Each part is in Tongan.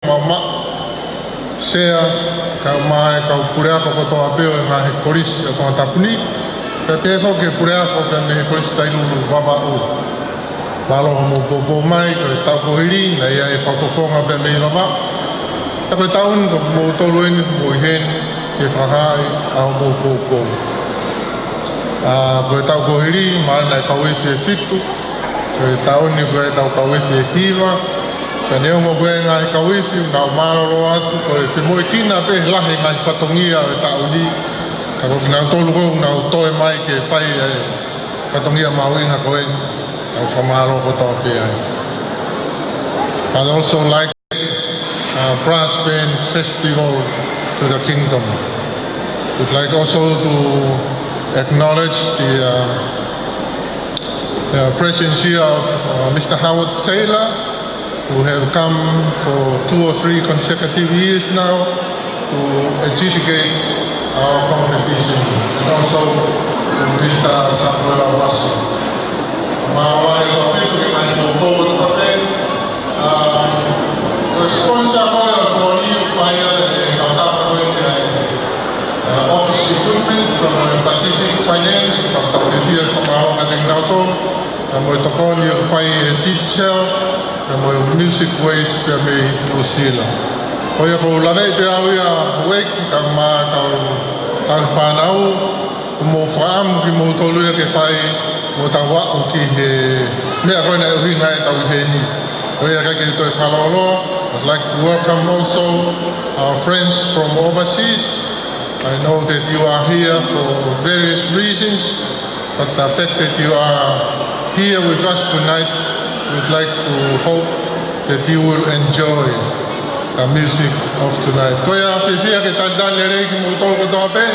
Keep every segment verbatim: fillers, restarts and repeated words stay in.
Maʻu Sea, kae ʻumaʻā e kau puleako kotoa pē ʻo e ngaahi kolisi ʻo Tongatapu ni, pea pehē foki e puleako pea mei he Kolisi Tailulu Vavaʻu. Mālō hoʻomou poupou mai, ko e taʻu kuo hili, naʻe ʻi ai e fakafofonga pea mei Vavaʻu. Pea ko e taʻu ni ko kimoutolu eni ʻoku mou ʻi heni ke fakahā ai ʻa hoʻomou poupou. ʻA, ko e taʻu kuo hili, mahalo naʻe kau ifi ʻe fitu, ko e taʻu ni ko e taʻu kau ifi ʻe hiva, pea neongo ko e ngaahi kau ifi, ʻoku nau mālōlō atu, ko e femoʻuekina pē he lahi e ngaahi fatongia ʻo e taʻu ni, ka ko kinautolu ko ē ʻoku nau toe mai ke fai e fatongia mahuʻinga ko ē, ʻoku fakamālō kotoa pē ai. I'd also like, uh, Brass Band Festival to the Kingdom. We'd like also to acknowledge the, uh, the presence here of, uh, Mister Howard Taylor, who have come for two or three consecutive years now to adjudicate our competition, and also Mister Samuel Awasi. Mālō ʻaupito ki he ngaahi poupou kotoa pē. Um, ko e sponsor ko ē ʻo e pō ni ʻoku fai ʻe he kautaha ko eni ʻa e, uh, office equipment, ko e Pacific Finance, pea ʻoku tau fiefia fakamālō kiate kinautolu. Pea mo e tokoni ʻoku fai ʻe he Digicel, pea mo e Music Waste pea mei Nuʻusila. Ko ia ʻoku ou laveʻi pē au ia, houʻeiki, kae ʻumaʻā e kau, kau fānau, ʻoku mou fakaʻamu kimoutolu ia ke fai mo tau aʻu ki he meʻa ko ē naʻe ʻuhinga ai ʻetau ʻi heni. Ko ia ʻikai ke u toe fakalōloa, I'd like to welcome also our friends from overseas. I know that you are here for various reasons, but the fact that you are here with us tonight, we'd like to hope that you will enjoy the music of tonight. Ko ia, fiefia ke talitali lelei kimoutolu kotoa pē,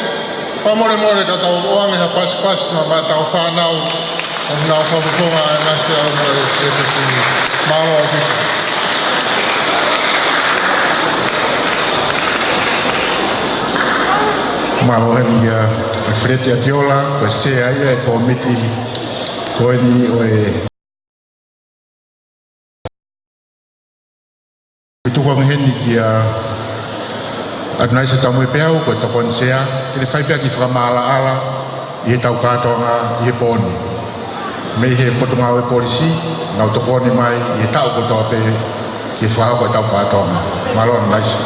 fakamolemole ka tau ʻoange ha pasipasi maʻa ʻetau fānau ʻoku nau fakafofonga ʻa e ngaahi feʻauhi ʻo e efiafi ni. Mālō ʻaupito. Mālō heni kia Feleti Atiola, ko e sea ia e kōmiti ko eni ʻo e Tuku ange heni kia ʻAtunaisa Taumuepeau, ko e tokoni sea, ke ne fai pē ʻa e kiʻi fakamaʻalaʻala ʻi heʻetau kātoanga ʻi he pō ni. Mei he Potungāue Polisi, nau tokoni mai ʻi he taʻu kotoa pē ki he fakahoko ʻetau kātoanga. Mālō ʻAtunaisa.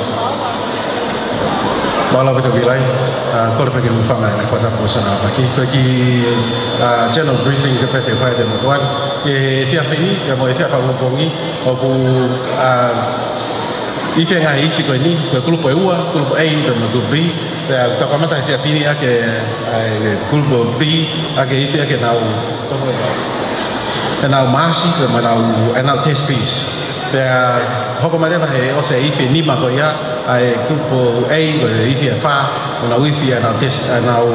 Mālō ʻaupito Vilai, ʻa, kole pē ke u hūfanga he fakatapu ʻo Sana Afaki. Ko e kiʻi, ʻa, general briefing ko ē pē te u fai atu ki he motuʻa ni. ʻI he efiafi ni, pea mo e efiafi fakapongipongi, ʻoku, ʻa, ifi e ngaahi ifi ko eni, ko e kulupu ʻe ua, kulupu A, pea mo e kulupu B, pea tau kamata he efiafi ni ʻaki, ʻa, e kulupu B, ʻaki e ifi ʻaki ʻenau, ʻenau maasi, pea mo ʻenau, ʻenau test piece. Pea hoko mai leva he ʻosi e ifi ʻe nima ko ia, ʻa e kulupu A, ko e ifi ʻe fā, ʻo nau ifi ʻenau test, ʻenau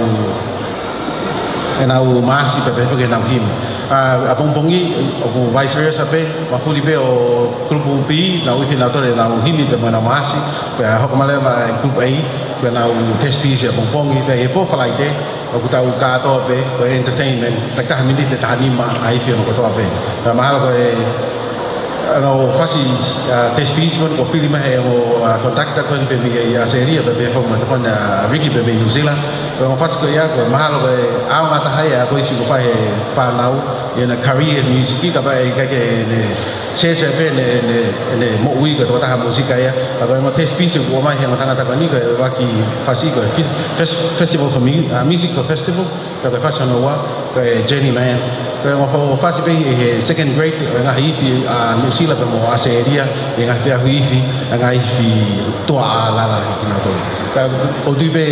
ʻenau maasi pea pehē foki ʻenau himi. ʻA, ʻapongipongi, ʻoku vice versa pē, mafuli pē ʻo kulupu B, nau ifi nautolu ʻenau himi pea mo ʻenau maasi, pea hoko mai leva e kulupu A, pea nau test piece ʻapongipongi, pea ʻi he pō Falaite, ʻoku tau kātoa pē, ko e entertainment, takitaha miniti ʻe taha nima ʻa e ifi hono kotoa pē. Pea mahalo ko e ʻa e ongo fasi, ʻa, test piece ko eni kuo fili mai he ongo, ʻa, conductor ko eni pē mei ʻAositelēlia, pea pehē foki mo e tokoni ʻa Ricky pē mei Nuʻusila. Ko e ongo fasi ko ia, ko e mahalo ko e ʻaonga taha ia ʻa e ako ifi kuo fai he fānau, ʻi heʻena career he music, kapau ʻe ʻikai ke ne sēsē pē ʻene, ʻene, ʻene moʻui ko e tokotaha mūsika ia. Ka ko e ongo test piece kuo ʻomai he ongo tangata ko eni, ko e ʻuluaki fasi ko e fe-, fes-, Festival for Mu-, ʻa, Music for Festival. Pea ko e fasi hono ua, ko e Journeyman. Ko e ongo fasi pē ʻi he second grade, ʻo e ngaahi ifi ʻa Nuʻusila pea mo ʻAositelēlia, ʻi he ngaahi feʻauhi ifi, ʻa e ngaahi ifi tuʻa ʻalala ʻi kinautolu. Pea ʻoku ou tui pē,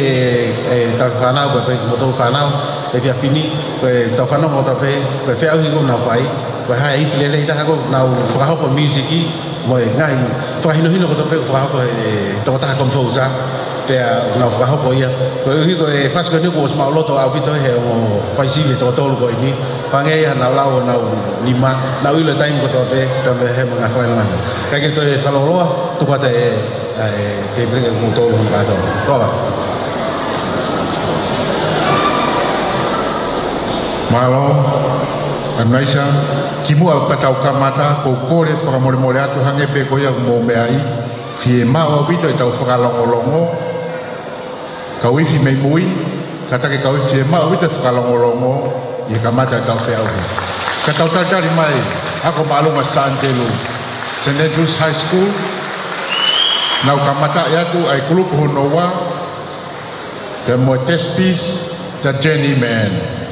ʻe, tau fānau, pea pehē kimoutolu fānau, he efiafi ni, ko ʻetau fanongo atu pē, ko e feʻauhi ʻoku nau fai, ko e hā e ifi lelei taha ʻoku nau fakahoko, music, mo e ngaahi fakahinohino kotoa pē ʻoku fakahoko ʻe he tokotaha composer, pea nau fakahoko ia. Koeʻuhi ko e fasi ko eni kuo ʻosi maʻuloto ʻaupito he ongo fai sivi ʻe toko tolu ko eni. Hangē ia haʻanau lau honau nima, nau ʻilo e taimi kotoa pē, pea mo e ngaahi faingamālie. ʻIkai ke toe fakalōloa, tuku atu e, ʻa e, tēpile kiate kimoutolu hono kātoa. Kole. Mālō, ʻAtunaisa, kimuʻa pea tau kamata, ʻoku ou kole fakamolemole atu hangē pē ko ia ʻoku mou meaʻi, Fiemaʻu ʻaupito ʻetau fakalongolongo, kau ifi mei mui, kātaki kau ifi fiemaʻu ʻaupito e fakalongolongo ʻi he kamata ʻetau feʻauhi. Ka tau talitali mai, ako māʻolunga Sānitelu, Saint Andrew's High School, nau kamataʻi atu ʻa e kulupu hono ua, pea mo e Test Piece, The Journeyman.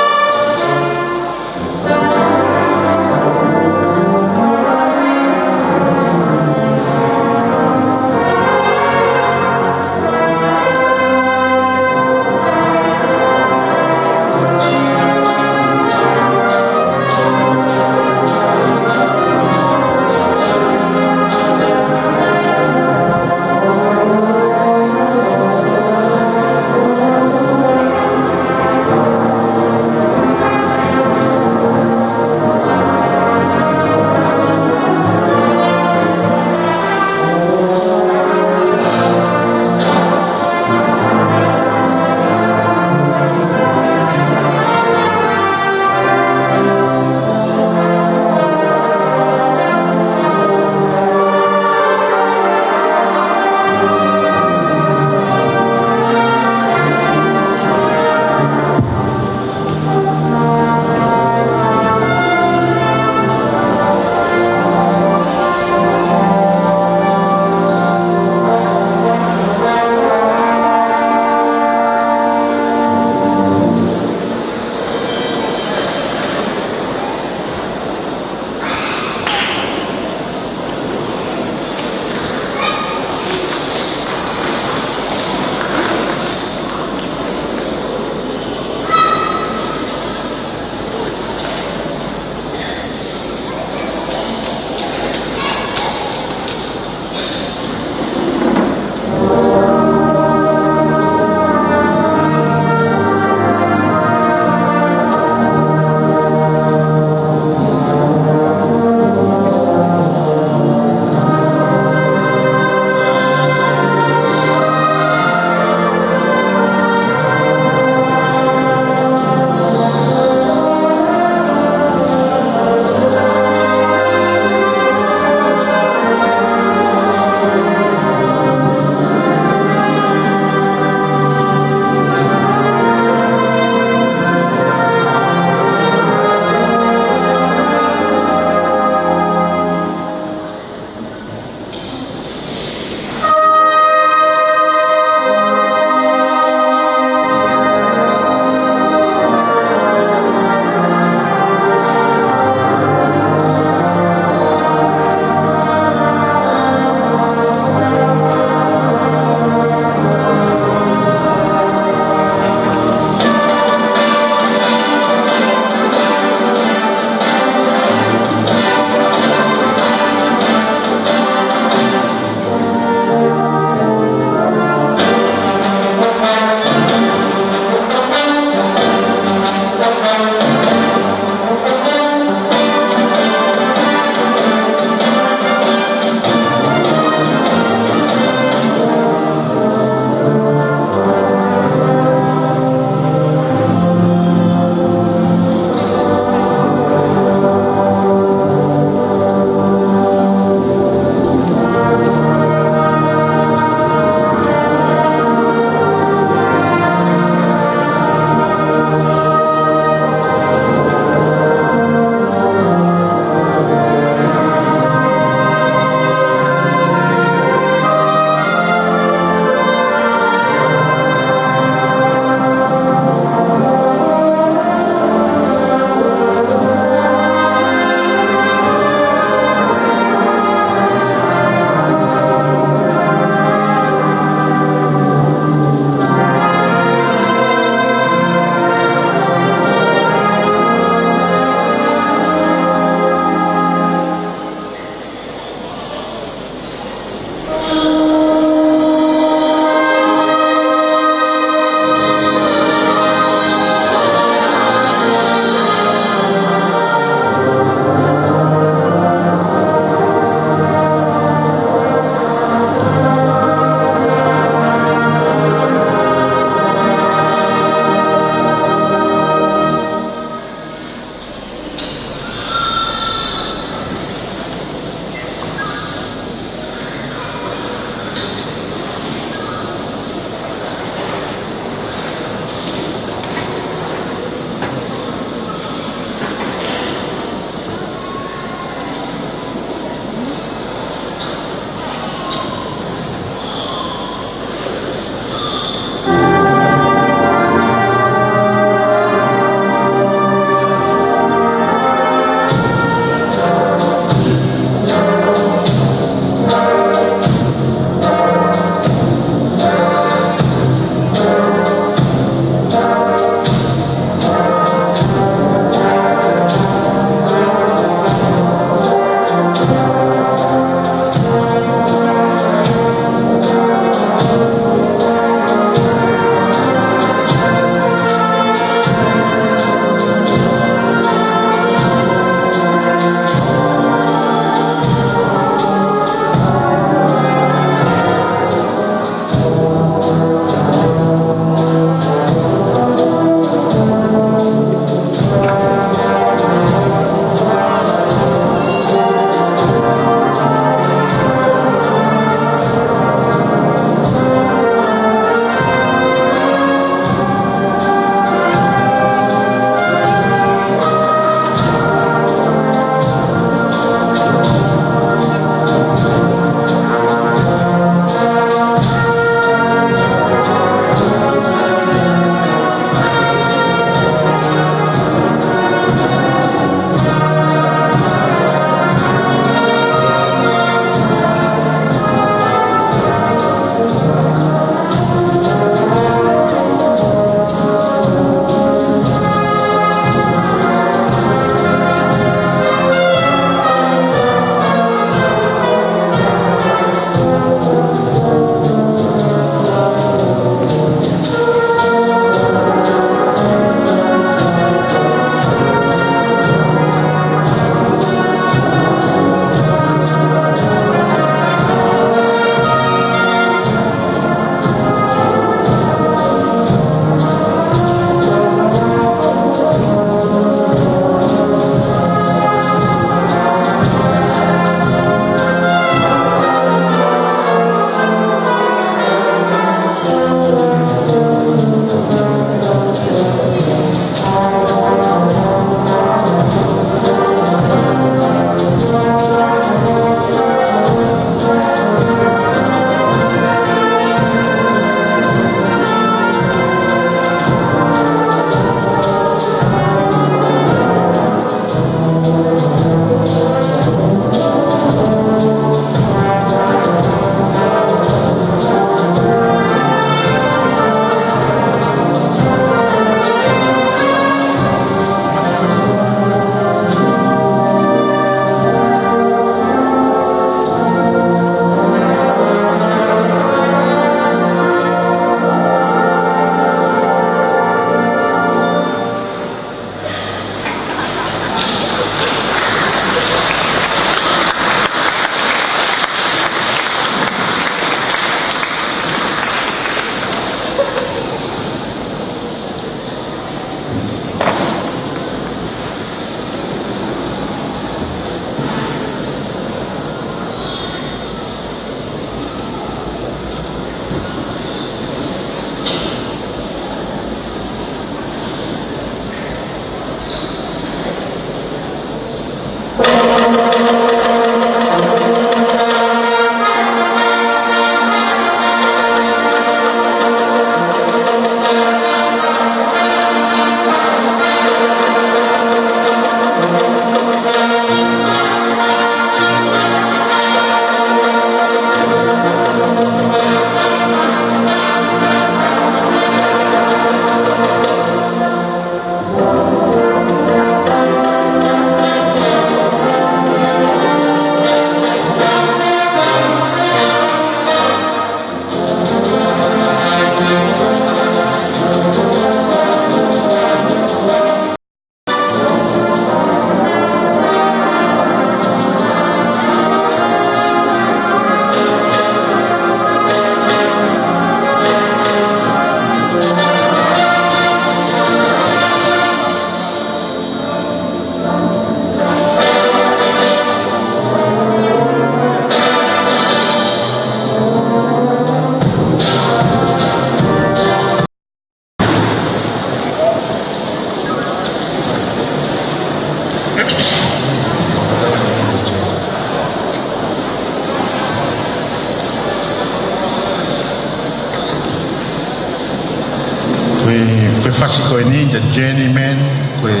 Journeyman, ko e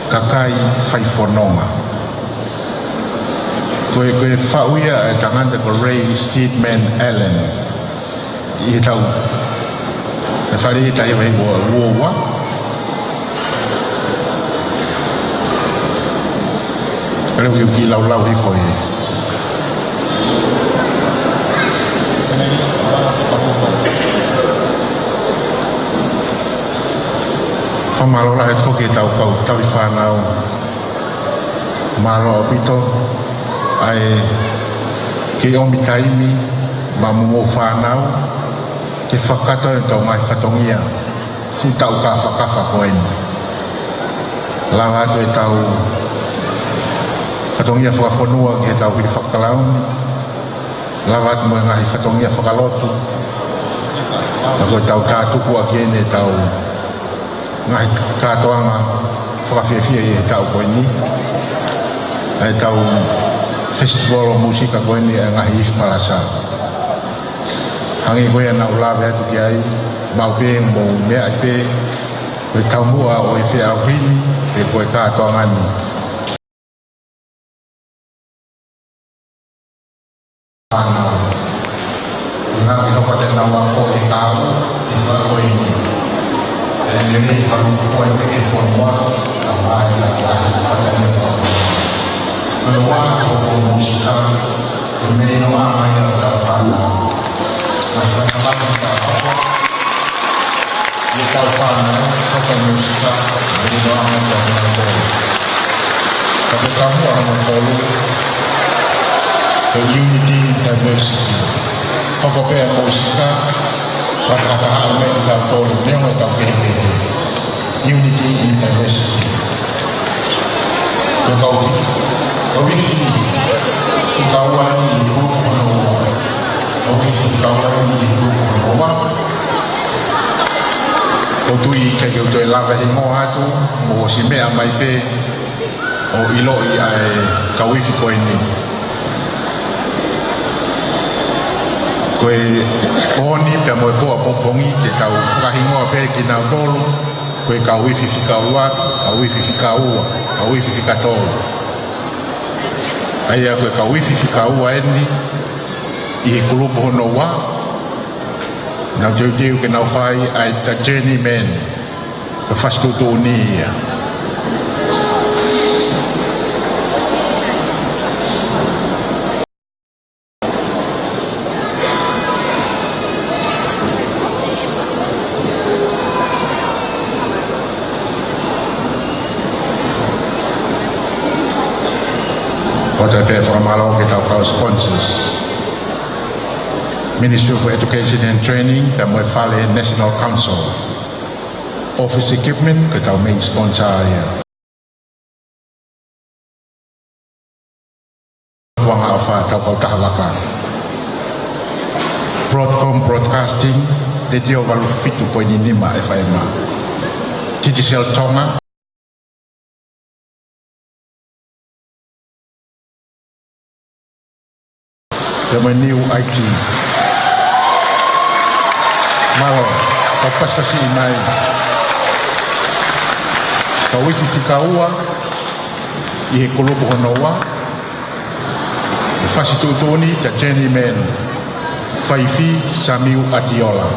kakai fai fononga. Ko e, ko e faʻu ia ʻa e tangata ko Ray Steedman Allen. ʻI he taʻu, ʻe fale ʻi he taʻu ʻe vahe ua ua. Ka leo ki, ki laulau hifo ē. Fakamālō lahi atu ki he tau kau tauhi fānau. Mālō ʻaupito ʻa e kei ʻomi taimi maʻa hoʻomou fānau ke fakakakato ʻetau ngaahi fatongia fuʻu taʻu kāfakafa ko eni. Lava atu ʻetau fatongia fakafonua ki heʻetau hili fakakalauni. Lava atu mo e ngaahi fatongia fakalotu. Pea ko ʻetau tātuku ʻaki eni ʻetau ngaahi kātoanga fakafiefia ʻi he taʻu ko eni. ʻA ʻetau festival ʻo e mūsika ko eni ʻa e ngaahi ifi palasa. Hangē ko ia naʻa ku lave atu ki ai, maʻu pē mou meaʻi pē, ko e taumuʻa ʻo e feʻauhi ni, pe ko e kātoanga ni. Fānau. Ko e ngaahi hoko te nau ako ʻi he kau, ʻi he fā ko eni. ʻE lele falu fua i te ke fonua, ka mai na ka he fatangia fakafonua. Ko e ua ko e mūsika, ko e melino ʻa mai ʻa e fānau. Na fakamanatu ka hoko. ʻI he tau fānau, hoko mūsika, melino ʻa mai ʻa e fānau. Ka ko e taumuʻa hono tolu, ko e unity in diversity. Hoko pē ʻa e mūsika, fakataha mai ʻi he tau tolu, neongo ʻetau kehekehe. Unity in diversity. Ko e kau fi-, kau ifi, fika ua eni ʻi he kulupu hono ua. Kau ifi, fika ua eni ʻi he kulupu hono ua. ʻOku ou tui ʻikai ke u toe lave hingoa atu, mou ʻosi meʻa mai pē ʻo ʻiloʻi ʻa e kau ifi ko eni. Ko e ʻaho ni pea mo e pō ʻapongipongi te tau fakahingoa pē kinautolu, ko e kau ifi fika ua, kau ifi fika ua, kau ifi fika tolu. ʻA ia ko e kau ifi fika ua eni ʻi he kulupu hono ua, nau teuteu ke nau fai ʻa e ta journeyman, ko e fasi tuʻutuʻuni ia. ʻOatu pē fakamālō ki he tau kau sponsors. Ministry of Education and Training, pea mo e Fale National Council. Office Equipment, ko e tau main sponsor ia. Tuʻunga ʻofa tau kau taha vaka. Broadcom Broadcasting, Letiō valu fitu poini nima F M. Digicel Tonga. Pea mo e New I T. Mālō, kau pasipasi mai. Kau ifi fika ua, ʻi he kulupu hono ua. Fasi tuʻutuʻuni, ta journeyman. Faifi Samiu ʻAtiola.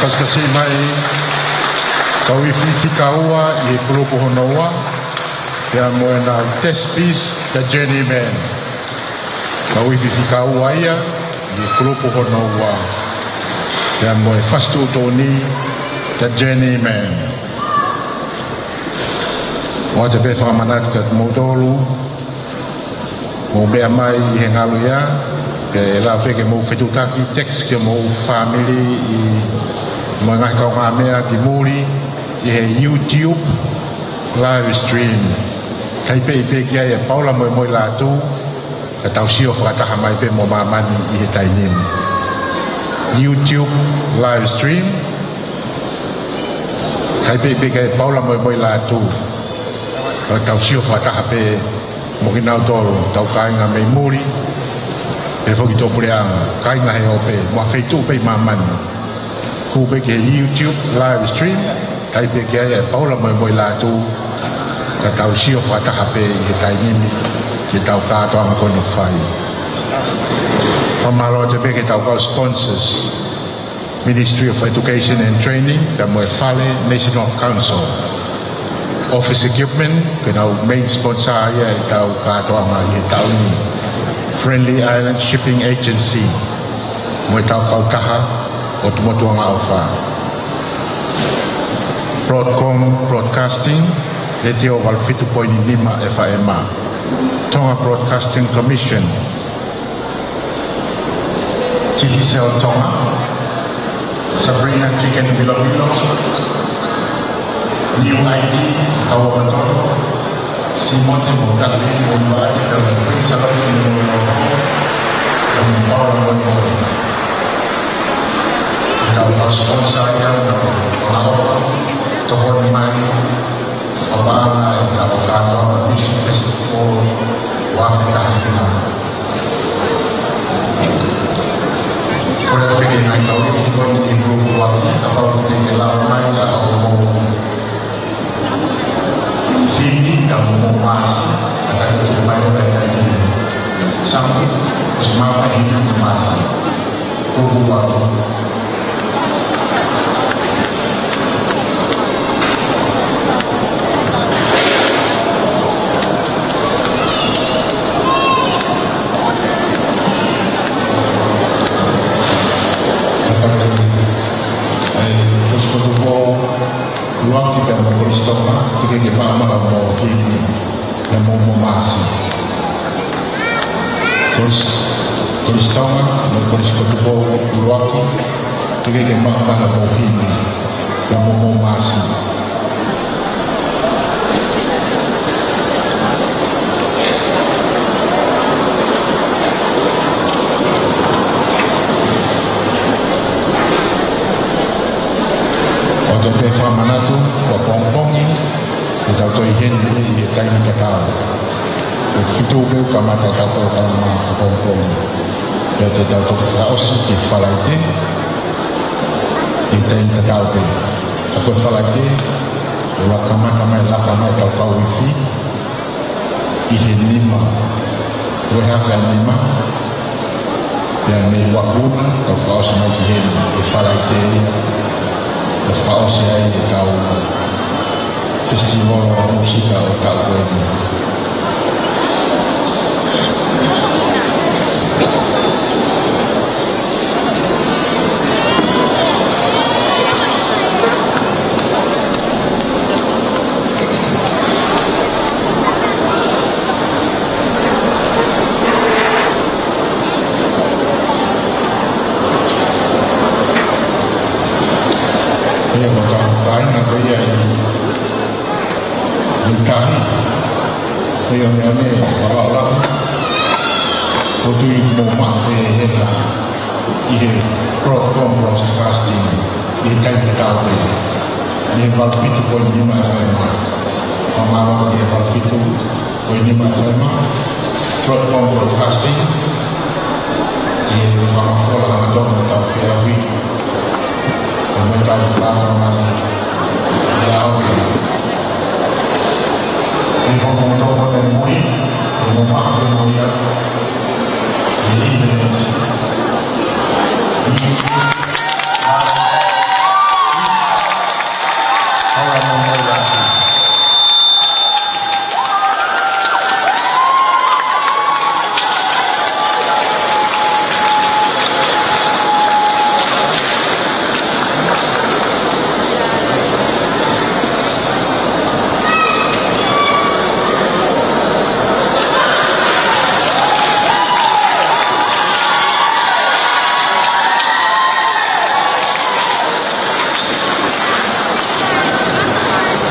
Kasikasi mai, kau ifi fika ua ʻi he kulupu hono ua, pea mo ʻena test piece, The Journeyman. Kau ifi fika ua ia ʻi he kulupu hono ua, pea mo e fasi tuʻutuʻuni, The Journeyman. ʻOatu pē fakamanatu kiate kimoutolu, mou meʻa mai ʻi he ngaluʻia, pea ʻe lava pē ke mou fetuʻutaki, text ki homou fāmili ʻi, mo e ngaahi kaungāmeʻa ki muli ʻi he YouTube live stream. Taipeʻi pē ki ai ʻe Paula Moemoelātū, ka tau sio fakataha mai pē mo māmani ʻi he taimi ni. YouTube live stream. Taipeʻi pē ki ai ʻe Paula Moemoelātū, ka tau sio fakataha pē mo kinautolu, ʻetau kāinga mei muli, pea foki ʻetau puleʻanga, kāinga he ope, mo ha feituʻu pē ʻi māmani. Hū pē ki he YouTube live stream, taipeʻi ki ai ʻe Paula Moemoelātū, ka tau sio fakataha pē ʻi he taimi ni ki heʻetau kātoanga ko eni ʻoku fai. Fakamālō atu pē ki heʻetau kau sponsors, Ministry of Education and Training, pea mo e Fale National Council. Office Equipment, ko ʻenau main sponsor ia ʻetau kātoanga ʻi he taʻu ni. Friendly Island Shipping Agency, mo ʻetau kautaha ʻo Tumotuangaʻofa. Broadcom Broadcasting, Letiō valu fitu poini nima F M. Tonga Broadcasting Commission, Digicel Tonga, Sabrina Chicken Milomilo, New I T, Kauamatoto, Simote mo Kathleen Muluaʻaki, Queen Salome Kolisi, Kolisi Tonga, mo e Kolisi Kotupou ʻUluaki, teʻeki ke maʻu ha ʻaho hili, ka mo mo masi. ʻOku ou toe fakamanatu, ko e pongipongi, ʻoku tau toe ʻi heni ʻi he taimi tatau. Ko e fitu pē ʻoku kamata ʻetau polokalama ʻapongipongi. Pea te tau toki fakaʻosi ki he Falaite, ʻi he taimi tatau pē. Ka ko e Falaite, ʻoku kamata mai, laka mai ʻetau kau ifi, ʻi he nima, ʻo e hafe ʻa nima, pea mei he uafulu, tau fakaʻosi mai ki heni, ʻi he Falaite ia, ʻo fakaʻosi ai ʻetau festival ʻo e mūsika ʻo e taʻu ko eni. Ia, ko e kāinga ko ia ʻi, ʻi Tahi. Ko e ʻoneʻone, ʻa Laulahi. ʻOku tui mo maʻu pē ʻe he na ʻi he Broadcom Broadcasting, ʻi he taimi tatau pē. ʻI he valu fitu poini nima F M. Fakamālō ʻi he valu fitu poini nima F M, Broadcom Broadcasting, ʻi he fakamafola hangatonu ʻetau feʻauhi, ʻo mo ʻetau pāka mai ʻi he ʻaho ni. ʻI he fakamoʻoni ʻoku mou moʻui, ʻoku mou maʻu pē mo ia, ʻi he ʻinitaneti. ʻI he ʻinitaneti. Hala mo mo ia.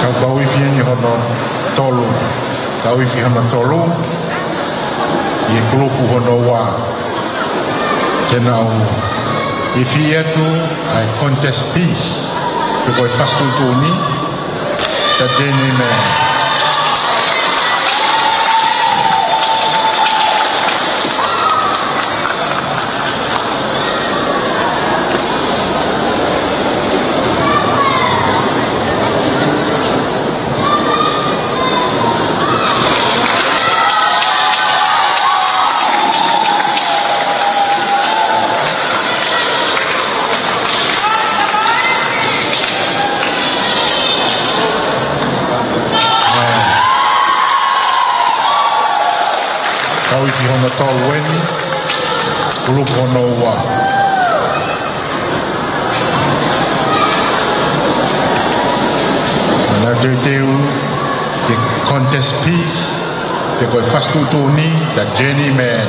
Kau, kau ifi eni hono tolu. Kau ifi hono tolu, ʻi he kulupu hono ua. Te nau ifi atu ʻa e contest piece, pe ko e fasi tuʻutuʻuni, The Journeyman. Kau ifi hono tolu eni, kulupu hono ua. Naʻa teuteu ki he contest piece, pe ko e fasi tuʻutuʻuni, The Journeyman.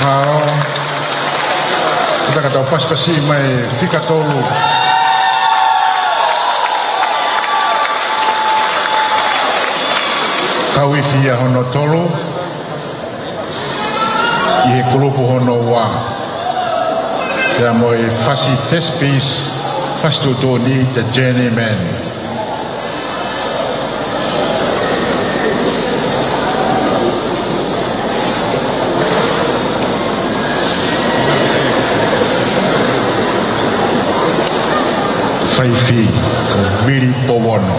Mālō. Ka tau pasipasi mai fika tolu. Kau ifi ia hono tolu ʻi he kulupu hono ua. Pea mo e fasi Test Piece, fasi tuʻutuʻuni, The Journeyman. Fai ifi, ko Vili Povono.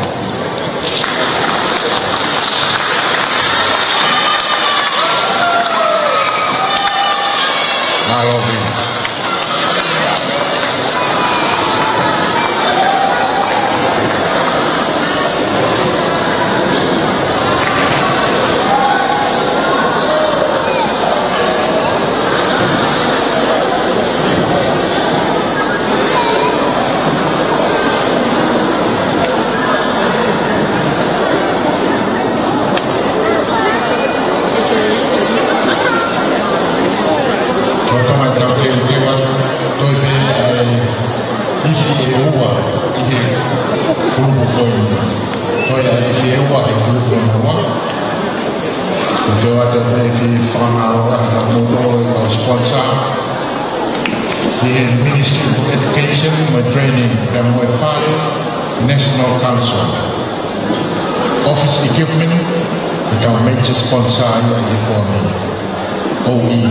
Mālō Vili. Ko e tama tau ke ukewa, toi pē ʻa e ifi ʻe ua ʻi he kulupu ko eni. Toi ʻa e ifi ʻe ua he kulupu ko eni. Ko e toe atu pē e fakamālō lahi kia moutolu ʻoku sponsor ʻi he Ministry of Education mo e Training, pea mo e fale National Council. Office equipment, ʻa e kau major sponsor ia ʻi he pō ni. O E.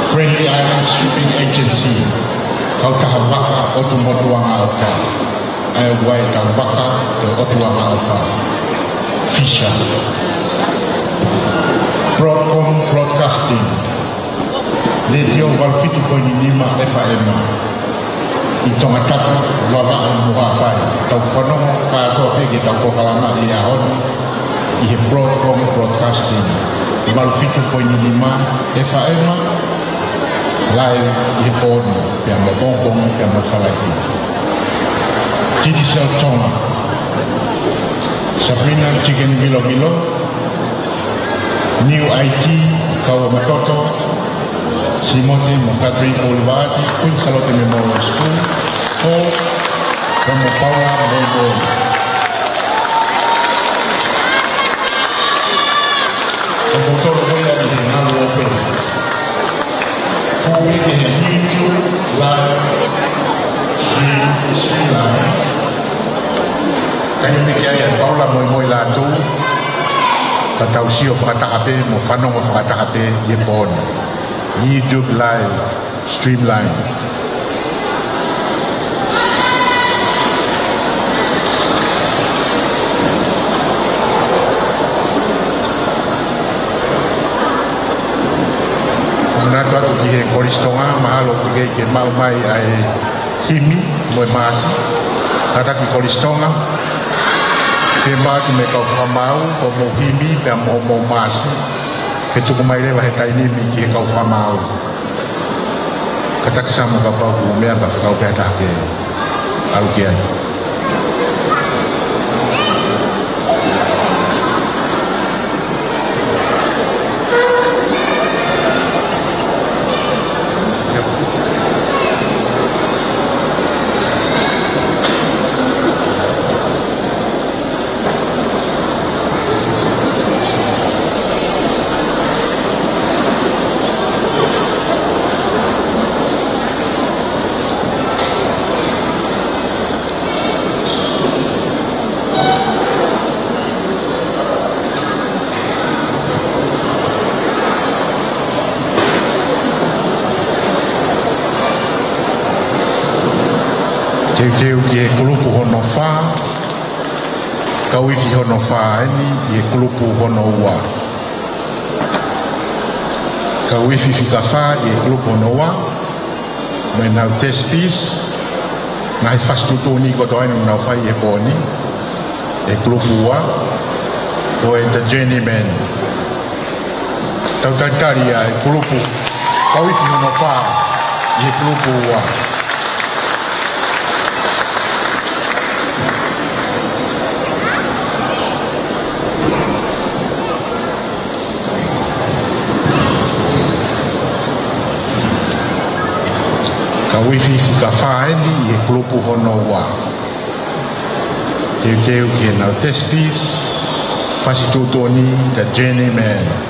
Friendly Islands Shipping Agency, kautaha vaka ʻotu motuʻanga ʻofa. ʻA e ʻoku ʻi ai e kau vaka ʻotu motuʻanga ʻofa. Fisher. Broadcom Broadcasting. Letiō valu fitu poini nima F M ʻi Tongatapu, Vavaʻu mo Haʻapai. Tau fanongo kātoa pē ki heʻetau polokalama ʻi he ʻaho ni ʻi he Broadcom Broadcasting, valu fitu poini nima F M, live ʻi he pō ni, pea mo ʻapongipongi, pea mo Falaite. Digicel Tonga, Sabrina Chicken Milo Milo, New I T, Kaua Matoto, Simote mo Catherine Olivaati, Queen Salote Memorial School, Paul, pea mo Paula Moimoi. Ko moutolu ko ia ʻi he ngalu ʻo pē. Ko e pē ki he YouTube live stream, stream live. Ka ʻi he meʻa ki ai ʻa Paula Moimoi Lātū, ka tau sio fakataha pē, mo fanongo fakataha pē ʻi he pō ni. YouTube live stream live. Manatu atu ki he Kolisi Tonga, mahalo ʻoku teʻeki ke maʻu mai ʻa e himi mo e maasi. Kātaki Kolisi Tonga, fiemaʻu atu mei he kau fakamaau, hoʻomou himi pea mo hoʻomou maasi, ke tuku mai leva he taimi ni ki he kau fakamaau. Kātaki Samu kapau ʻoku meʻa pea fekau pē ha taha ke ʻalu ki ai. Teuteu ki he kulupu hono fā, kau ifi hono fā eni ʻi he kulupu hono ua. Kau ifi fika fā ʻi he kulupu hono ua, mo ʻenau test piece, ngaahi fasi tuʻutuʻuni kotoa eni ʻoku nau fai he pō ni, ʻe he kulupu ua, ko e The Journeyman. Tau talitali ʻa e kulupu, kau ifi hono fā ʻi he kulupu ua. Uifi fika fā eni ʻi he kulupu hono ua. Teuteu ki heʻenau test piece, fasi tuʻutuʻuni, The Journeyman.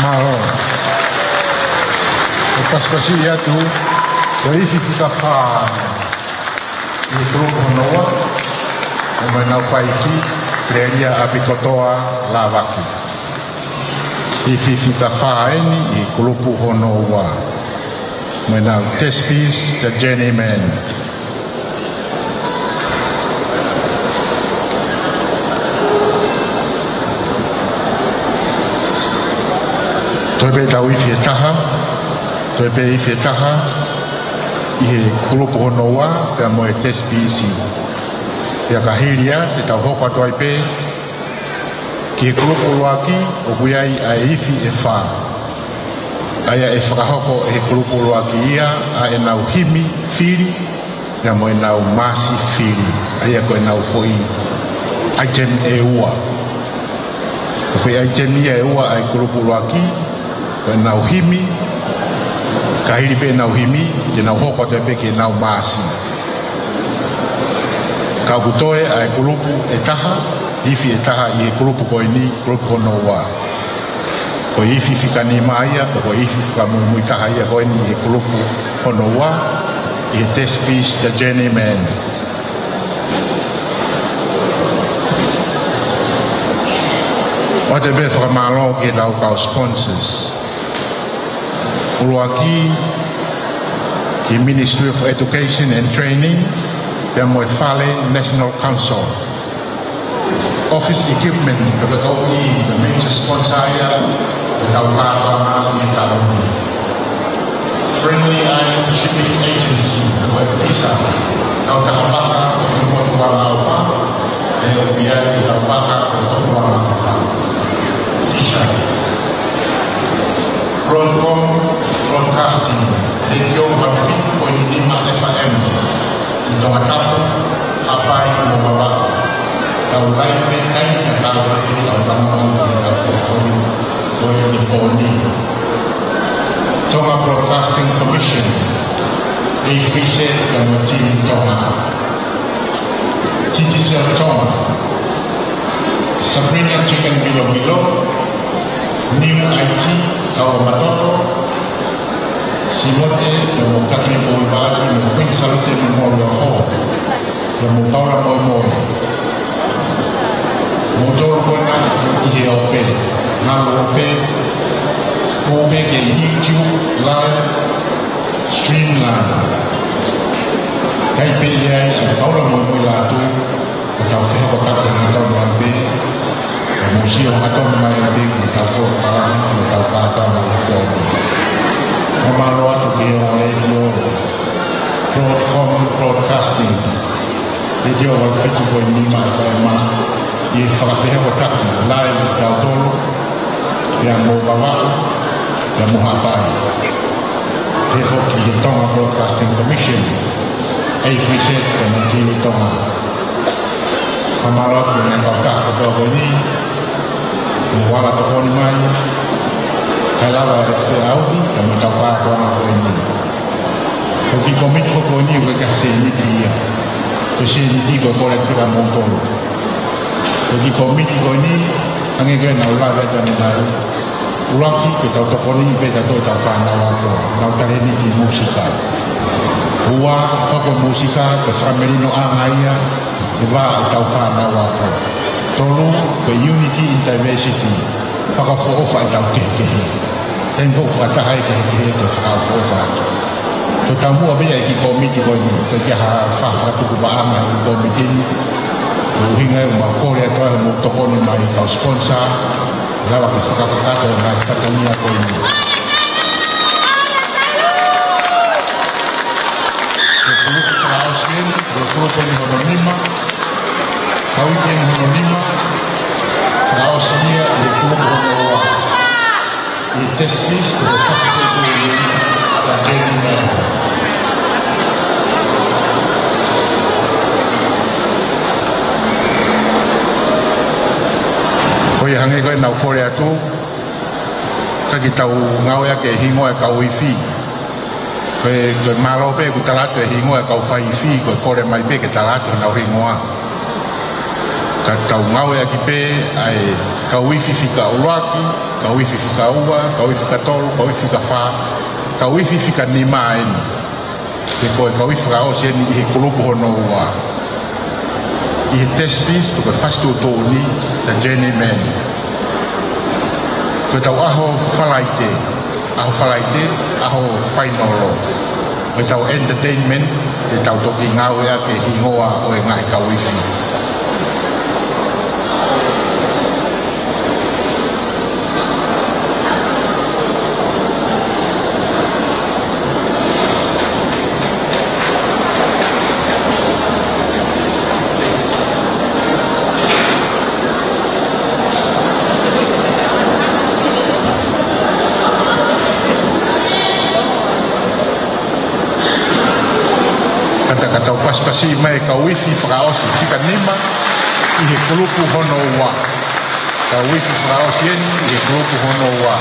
Mālō. ʻOku pasipasi atu, ko e ifi fika fā ʻi he kulupu hono ua, ʻo mo ʻenau faifi, Lelia ʻApikotoa Lāvaki. Ifi fika fā eni ʻi he kulupu hono ua. Mo ʻenau Tespis, The Journeyman. Toe pē ʻetau ifi ʻe taha, toe pē ifi ʻe taha, ʻi he kulupu hono ua, pea mo e Tespisi. Pea ka hili ia, te tau hoko atu ai pē, ki he kulupu ʻuluaki, ʻoku ʻi ai ʻa e ifi ʻe fā. ʻA ia ʻe fakahoko ʻe he kulupu ʻuluaki ia, ʻa ʻenau himi fili, pea mo ʻenau maasi fili, ʻa ia ko ʻenau foʻi item ʻe ua. Ko e foʻi item ia ʻe ua ʻa e kulupu ʻuluaki, ko ʻenau himi, ka hili pē ʻenau himi, te nau hoko atu pē ki heʻenau maasi. Ka ʻoku toe ʻa e kulupu ʻe taha, ifi ʻe taha ʻi he kulupu ko eni, kulupu hono ua. Ko e ifi fika nima ia, ko e ifi fakamuimui taha ia ko eni ʻi he kulupu hono ua. ʻI he Test Piece, The Journeyman. ʻOatu pē fakamālō ki heʻetau kau sponsors. ʻUluaki, ki he Ministry of Education and Training, pea mo e Fale National Council. Office equipment, pea ko e kau ʻi he major sponsor ia ʻo ʻetau kātoanga ʻi he taʻu ni. Friendly Island Shipping Agency, ko e Fisher, kautaha vaka ʻo e Motuʻa Laʻofa, ʻa ia ʻoku ʻi ai ʻetau vaka ʻo e Motuʻa Laʻofa. Fisher. Broadcom Broadcasting, Letiō valu fitu poini nima F M, ʻi Tongatapu, Haʻapai mo Vavaʻu. Tau laine pē taimi tatau pē ʻetau fanongo ki heʻetau fakaʻuli ko eni he pō ni. Tonga Broadcasting Commission, ʻEiki Fisi pea mo e Timi Tonga. Digicel Tonga, Sabrina Chicken Milo Milo, New I T, Kaua Matoto, Simote, pea mo Katoni Poulivaʻaki, mo Queen Salute Memorial Hall, pea mo Paula Moemoe. Mo tolo ko ena ʻi he ope, ngalo ope, ko ope ki he YouTube live stream na. Kai pē ʻe ʻi ai ʻa Paula Moemoe Lātū, ʻo tau fehokotaki hangatonu pē, ʻo mou sio hangatonu mai pē ki heʻetau polokalama, mo ʻetau kātoanga ʻi he pō ni. Fakamālō atu ki he Letiō Broadcom Broadcasting, Letiō valu fitu poini nima F M, ʻi he fakafehokotaki live kitautolu, pea mo Vavaʻu, pea mo Haʻapai. Pehē foki ki he Tonga Broadcasting Commission, ʻEiki Fisi pea mo e Timi Tonga. Fakamālō atu ki he kautaha kotoa ko eni, mo e vala tokoni mai, kae lava e feʻauhi, kae mo e tau kātoanga ko eni. Ko e kiʻi kōmiti ko eni, ʻoku ʻikai ha sēniti ia. Ko e sēniti ko e kole atu pē kia moutolu. Ko e kiʻi kōmiti ko eni, hangē ko ē naʻa ku lave atu ʻanenai. ʻUluaki, ke tau tokoniʻi pē tautolu ʻetau fānau ako, nau talēniti mūsika. Ua, hoko e mūsika ko e fakamelinoʻanga ia ʻi he vā ʻetau fānau ako. Tolu, ko e unity in diversity, fakaʻofoʻofa ʻetau kehekehe. Hangē ko e fakataha e kehekehe ko e fakaʻofoʻofa atu. Ko e taumuʻa pē ia e kiʻi kōmiti ko eni, ʻoku ʻikai ha fakatukupaʻanga ʻi he kōmiti ni. Ko e ʻuhinga ia ʻoku mau kole atu ai hoʻomou tokoni mai ki he kau sponsor, lava ke fakakakato e ngaahi fatongia ko eni. Ko e kulupu fakaʻosi eni, ko e kulupu eni hono nima, kau ʻi he eni hono nima, fakaʻosi ia ʻi he kulupu hono ua. ʻI he Test Piece, ko e fasi ko e kulupu eni, The Journeyman. Ko ia hangē ko ē naʻa ku kole atu, ka ke tau ngāueʻaki e hingoa e kau ifi. Ko e, ko e mālō pē ʻoku tala atu e hingoa e kau fai ifi, ko e kole mai pē ke tala atu honau hingoa. Ka tau ngāueʻaki pē ʻa e kau ifi fika ʻuluaki, kau ifi fika ua, kau ifi fika tolu, kau ifi fika fā, kau ifi fika nima eni. Pea ko e kau ifi fakaʻosi eni ʻi he kulupu hono ua. ʻI he Test Piece, pe ko e fasi tuʻutuʻuni, The Journeyman. Ko ʻetau ʻaho Falaite, ʻaho Falaite, ʻaho fainolo ʻo ʻetau entertainment, te tau toki ngāueʻaki e hingoa ʻo e ngaahi kau ifi. Kātaki ka tau pasipasi mai e kau ifi fakaʻosi fika nima ʻi he kulupu hono ua. Kau ifi fakaʻosi eni ʻi he kulupu hono ua.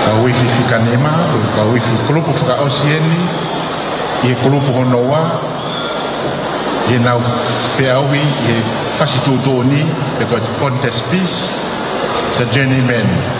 Kau ifi fika nima, kau ifi kulupu fakaʻosi eni, ʻI he kulupu hono ua, ʻi heʻenau feʻauhi ʻi he fasi tuʻutuʻuni, pe ko e contest piece, The Journeyman.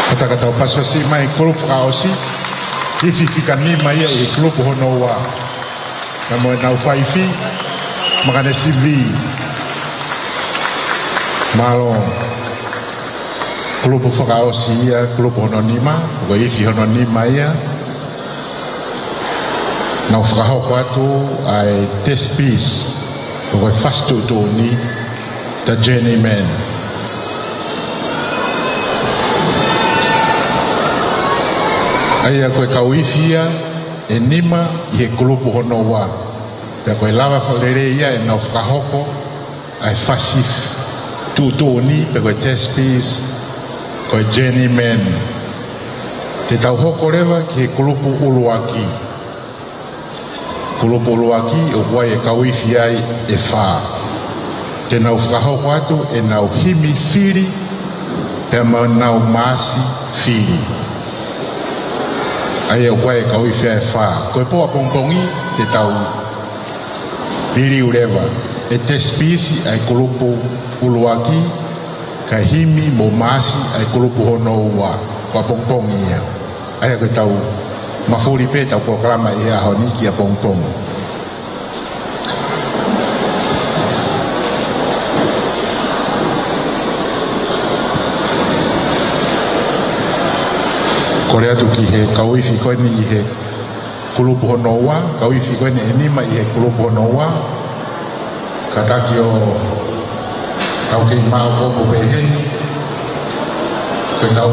Kātaki ke tau pasipasi mai kulupu fakaʻosi, ifi fika nima ia ʻi he kulupu hono ua. Pea mo ʻenau faifi, Makanesivi. Mālō. Kulupu fakaʻosi ia, kulupu hono nima, ko e ifi hono nima ia. Nau fakahoko atu ʻa e test piece, ko e fasi tuʻutuʻuni, The Journeyman. ʻA ia ko e kau ifi ia ʻe nima ʻi he kulupu hono ua. Pea ko e lava fakalelei ia ʻenau fakahoko ʻa e fasi tuʻutuʻuni pe ko e test piece, ko e Journeyman. Te tau hoko leva ki he kulupu ʻuluaki. Kulupu ʻuluaki, ʻoku ʻi ai e kau ifi ai ʻe fā. Te nau fakahoko atu ʻenau himi fili, pea mo ʻenau maasi fili. ʻA ia ʻoku ʻi ai e kau ifi ai ʻe fā. Ko e pō ʻapongipongi, te tau liliu leva, ʻe test piece ʻa e kulupu ʻuluaki, kae himi mo maasi ʻa e kulupu hono ua, ko ʻapongipongi ia. ʻA ia ko e tau mafuli pē ʻetau polokalama ʻi he ʻaho ni ki ʻapongipongi. Kole atu ki he kau ifi ko eni ʻi he kulupu hono ua, kau ifi ko eni ʻe nima ʻi he kulupu hono ua. Kātaki ʻo tau kei maʻu ʻo pehē ni. Ko e tau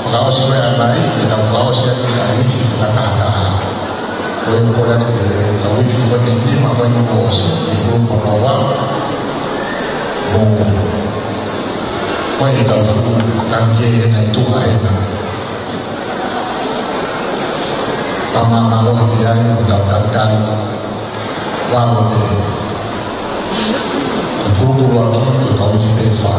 fakaʻosi ko ē ʻanai, ko e tau fakaʻosi atu ʻa e ifi fakatahataha. Ko e kole atu ki he kau ifi ko eni ʻe nima ko eni kuo ʻosi ʻi he kulupu hono ua. Mo ko e tau fuʻu tangi ʻe nai tuʻa ena. Fakamālō ʻi ai mo tau talitali. Ua mo te. Ko e kulupu ʻuluaki, ko e kau ifi pē ʻe fā.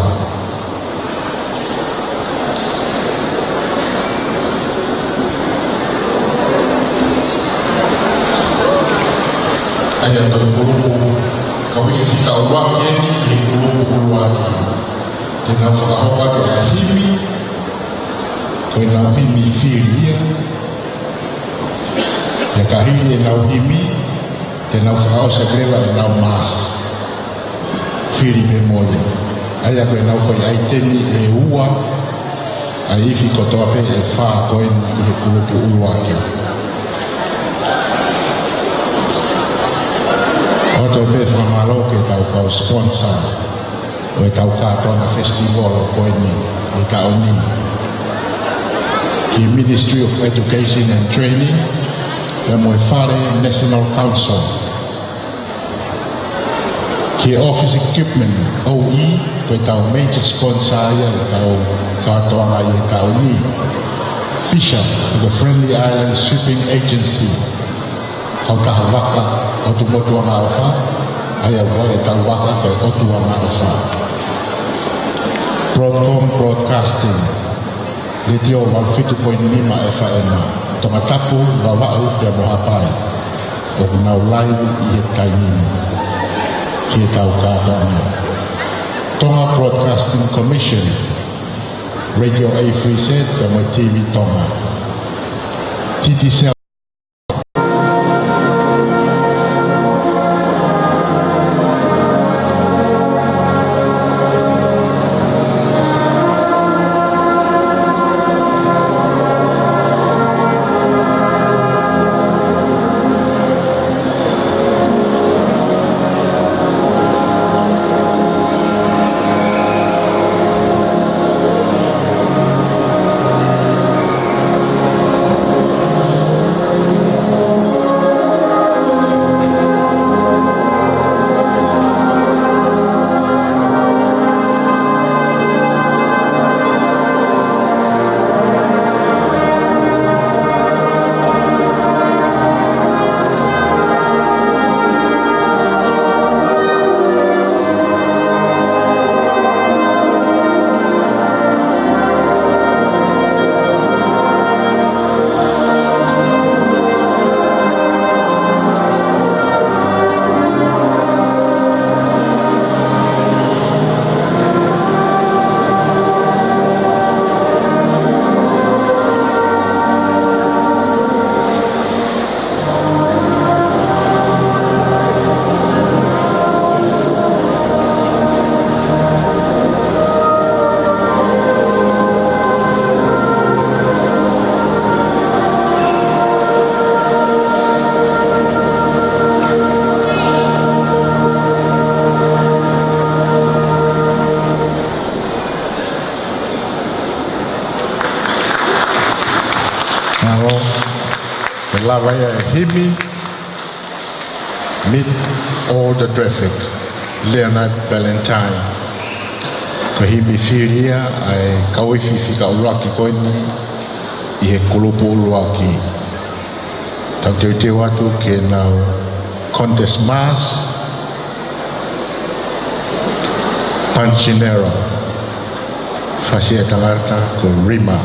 ʻA ia ko e kulupu kau ifi fika ua ko eni ʻi he kulupu ʻuluaki. Te nau fakahoko atu ʻa e himi, ko ʻenau himi fili ia. Pea ka hili ʻenau himi, te nau fakaʻosi atu leva ʻenau maasi fili pē mo ia. ʻA ia ko ʻenau foʻi ʻaiteni ʻe ua, ʻa e ifi kotoa pē ʻe fā ko eni ʻi he kulupu ʻuluaki. ʻOatu pē fakamālō ki he tau kau sponsor ʻo e tau kātoanga festival ko eni ʻi he taʻu ni. Ki he Ministry of Education and Training, pea mo e Fale National Council. Ki he Office Equipment O E, ko e tau major sponsor ia ʻo e tau kātoanga ʻi he taʻu ni. Fisher, ko e Friendly Islands Shipping Agency. Kautaha vaka ʻotu motuʻanga ʻofa, ʻa ia ʻoku ʻi ai e tau vaka ko e ʻOtuʻanga ʻOfa. Broadcom Broadcasting, Letiō valu fitu poini nima F M, Tongatapu, Vavaʻu pea mo Haʻapai. ʻOku nau live ʻi he taimi ni ki he tau kātoanga. Tonga Broadcasting Commission, Radio A three Z pea mo T V Tonga. T T C L Lava ia e himi, Meet All the Traffic, Leonard Ballantyne. Ko e himi fili ia ʻa e kau ifi fika ʻuluaki ko eni ʻi he kulupu ʻuluaki. Tau teuteu atu ki heʻenau contest march, Punchinero, fasi ʻa e tangata ko Rima.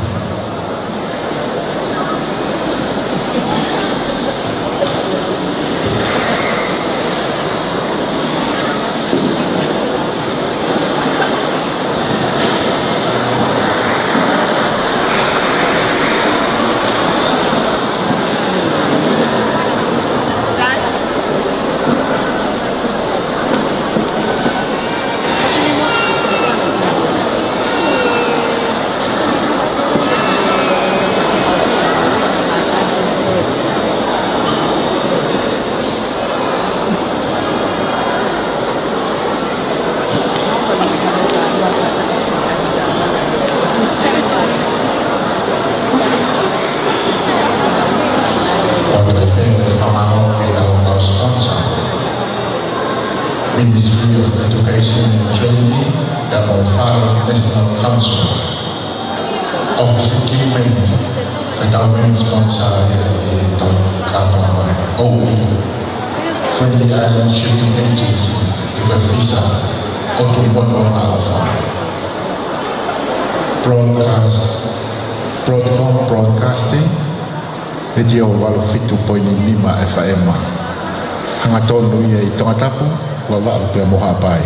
ʻOatu ai pē e fakamālō ki heʻetau kau sponsor, Ministry of Education and Training, pea mo e Faro National Council. ʻOfisi Kilimani, ko ʻetau main sponsor ia ʻi heʻetau kātoanga mai. O E, Friendly Island Shipping Agency, ʻi he visa, ʻOtu Motu Maʻafa. Broadcast, Broadcom Broadcasting, Radio valu fitu poini nima F M. Hangatonu ia ʻi Tongatapu, Vavaʻu pea mo Haʻapai.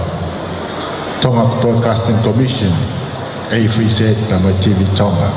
Tonga Broadcasting Commission, A three Z pea mo e T V Tonga.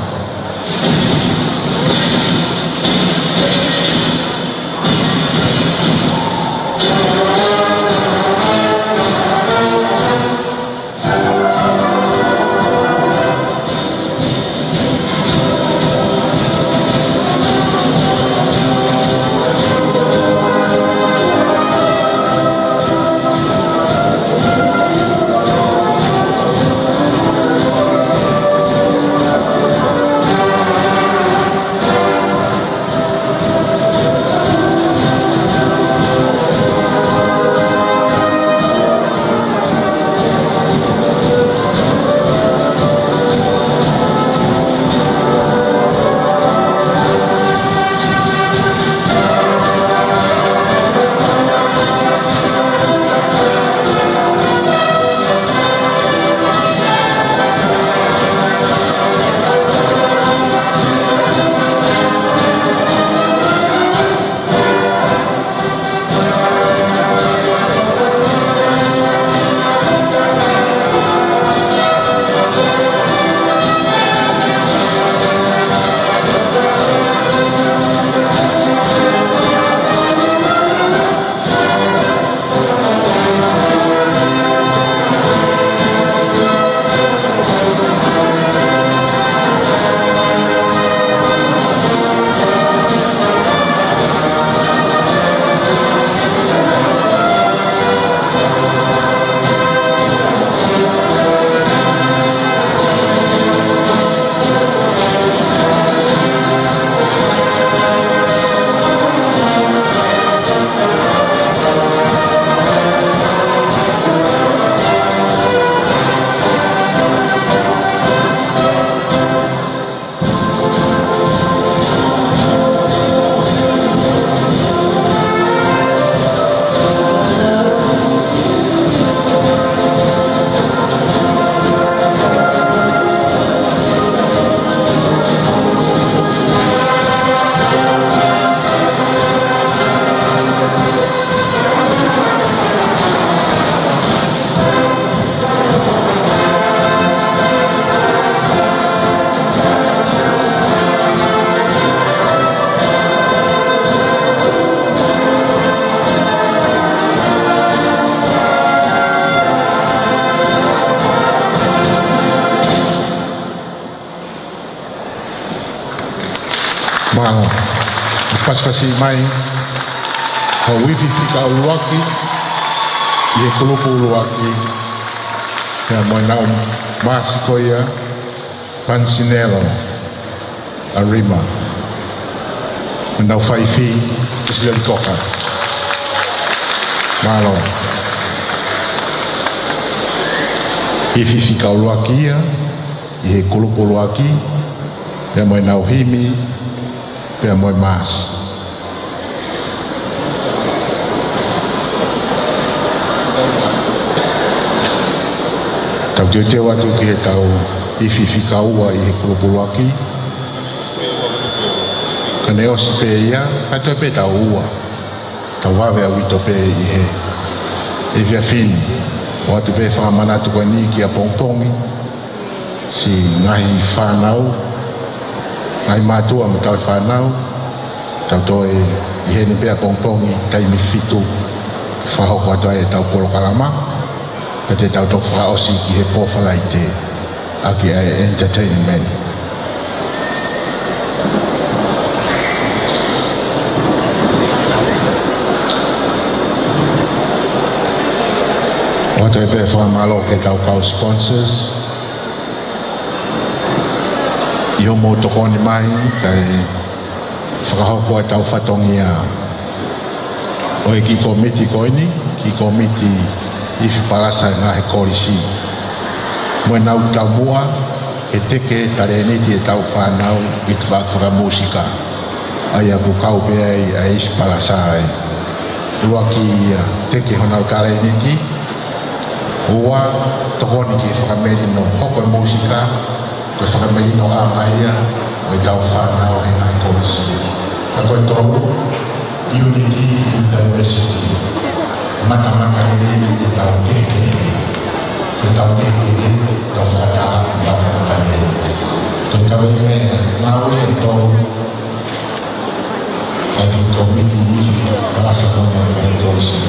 Mālō. Pasipasi mai, kau ifi fika ʻuluaki ʻi he kulupu ʻuluaki, pea mo ʻenau maasi ko ia, Punchinero, ʻa Rima. Nau faifi, Miss Lelikoka. Mālō. Ifi fika ʻuluaki ia ʻi he kulupu ʻuluaki, pea mo ʻenau himi, pea mo e maasi. Tau teuteu atu ki heʻetau ifi fika ua ʻi he kulupu ʻuluaki. Ka ne ʻosi pē ia, ka toe pē tau ua. Tau vave ʻaupito pē ʻi he efiafi ni. ʻOatu pē fakamanatu ko eni ki ʻapongipongi. Siʻi ngaahi fānau, ngaahi mātuʻa mo ʻetau fānau, tau toe ʻi heni pē ʻapongipongi taimi fitu, fakahoko atu ai ʻetau polokalama, pea te tau toki fakaʻosi ki he pō Falaite, ʻaki ʻa e entertainment. ʻOatu ai pē fakamālō ki heʻetau kau sponsors, ʻi hoʻomou tokoni mai, kae fakahoko ʻetau fatongia ʻo e kiʻi kōmiti ko eni, kiʻi kōmiti ifi palasa ʻa e ngaahi kolisi. Mo ʻenau taumuʻa ke teke talēniti ʻetau fānau ʻi he faka-, fakamūsika. ʻA ia ʻoku kau pē ai ʻa e ifi palasa ai. ʻUluaki ia, teke honau talēniti. Ua, tokoni ki he fakamelino hoko e mūsika, ko e fakamelinoʻanga ia ʻo ʻetau fānau he ngaahi kolisi. Ka ko e tolu, unity in diversity. Matamatalelei ʻetau kehekehe. Ko ʻetau kehekehe, tau fakataha, matamatalelei. Ko e kaveinga ia, ngāue ʻe tolu, ʻa e kōmiti ifi palasa ko eni ʻa e kolisi.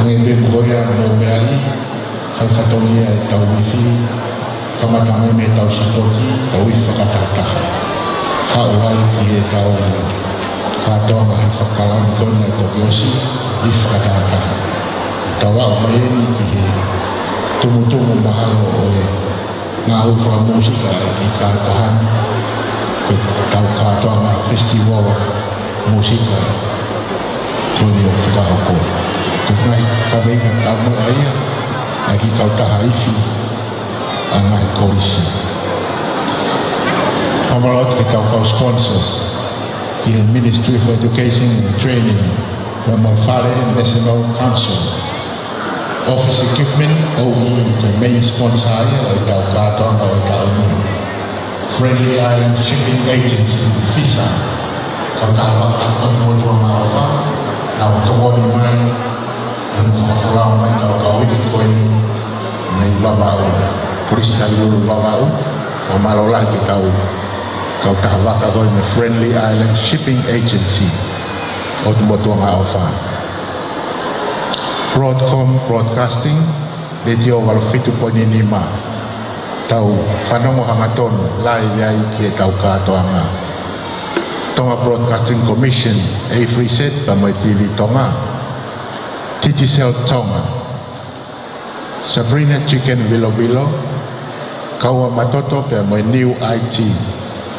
Hangē pē ko ia mo e meʻa ni, fai fatongia ʻetau ifi, kamata mei heʻetau sipoti, tau ifi fakatahataha. Haʻu ai ki heʻetau kātoanga he fakaʻaho ko eni ʻe toki ʻosi, ifi fakatahataha. Tau aʻu mai eni ki he tumutumu mahalo ʻo e ngāue fakamūsika ʻa e kiʻi kātoanga ni, ko ʻetau kātoanga festival mūsika ko eni ʻoku fakahoko. Ko e ngaahi kaveinga taumuʻa ia ʻa e kiʻi kautaha ifi ʻa e ngaahi kolisi. Fakamālō atu ki heʻetau kau sponsors, ki he Ministry for Education and Training, pea mo e Fale National Council. Office equipment, ʻoku ʻi he main sponsor ia ʻo ʻetau kātoanga ʻo e taʻu ni. Friendly Island Shipping Agency, Fisa, kautaha vaka ʻo e motuʻa ʻofa, nau tokoni mai, ʻi hono fakafolau mai ʻetau kau ifi ko eni, mei Vavaʻu, Kolisi Tailulu Vavaʻu, fakamālō lahi ki heʻetau kautaha vaka ko eni Friendly Island Shipping Agency, ʻo e motuʻa ʻofa. Broadcom Broadcasting, Letiō valu fitu poini nima, tau fanongo hangatonu, live ai ki heʻetau kātoanga. Tonga Broadcasting Commission, A three Z, pea mo e T V Tonga. Digicel Tonga. Sabrina Chicken Vilovilo, Kaua Matoto pea mo e New I T.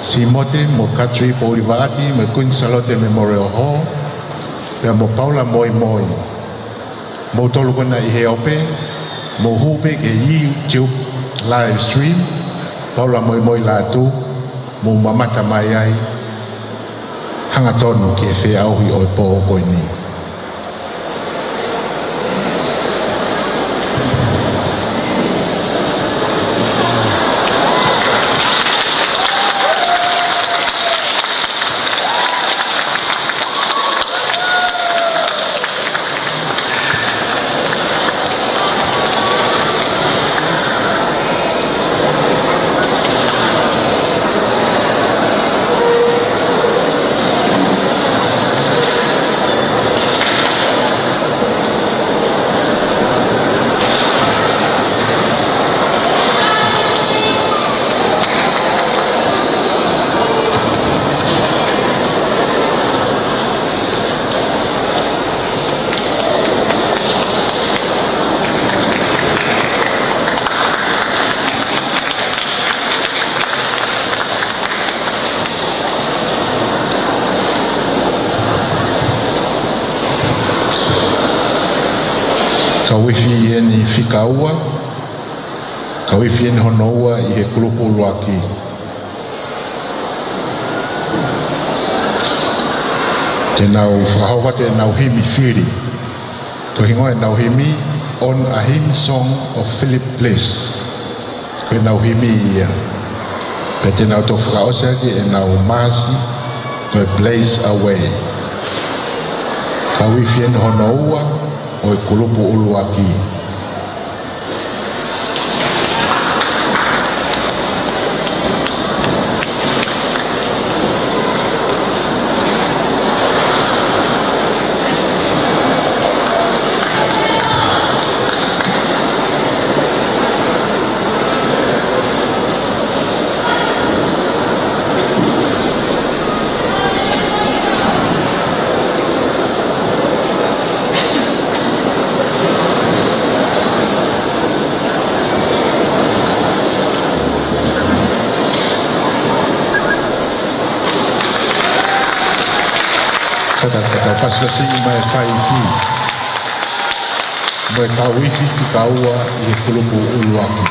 Simote mo Katri Poulivaati mo e Kuini Sālote Memorial Hall, pea mo Paula Moimoi. Moutolu ko ena ʻi he ope, mou hū pē ki he YouTube live stream, Paula Moimoi Lātū, mou mamata mai ai, hangatonu ki he feʻauhi ʻo e pō ko eni. Kau ifi eni fika ua, kau ifi eni hono ua ʻi he kulupu ʻuluaki. Te nau fakahoko atu ʻenau himi fili. Ko e hingoa ʻenau himi, On a Hymn Song of Philip Bliss. Ko ʻenau himi ia. Pea te nau toki fakaʻosi ʻaki ʻenau maasi, ko e Blaze Away. Kau ifi eni hono ua ʻo e kulupu ʻuluaki. Kātaki, kātaki, pasipasi mai e faifi mo e kau ifi fika ua ʻi he kulupu ʻuluaki.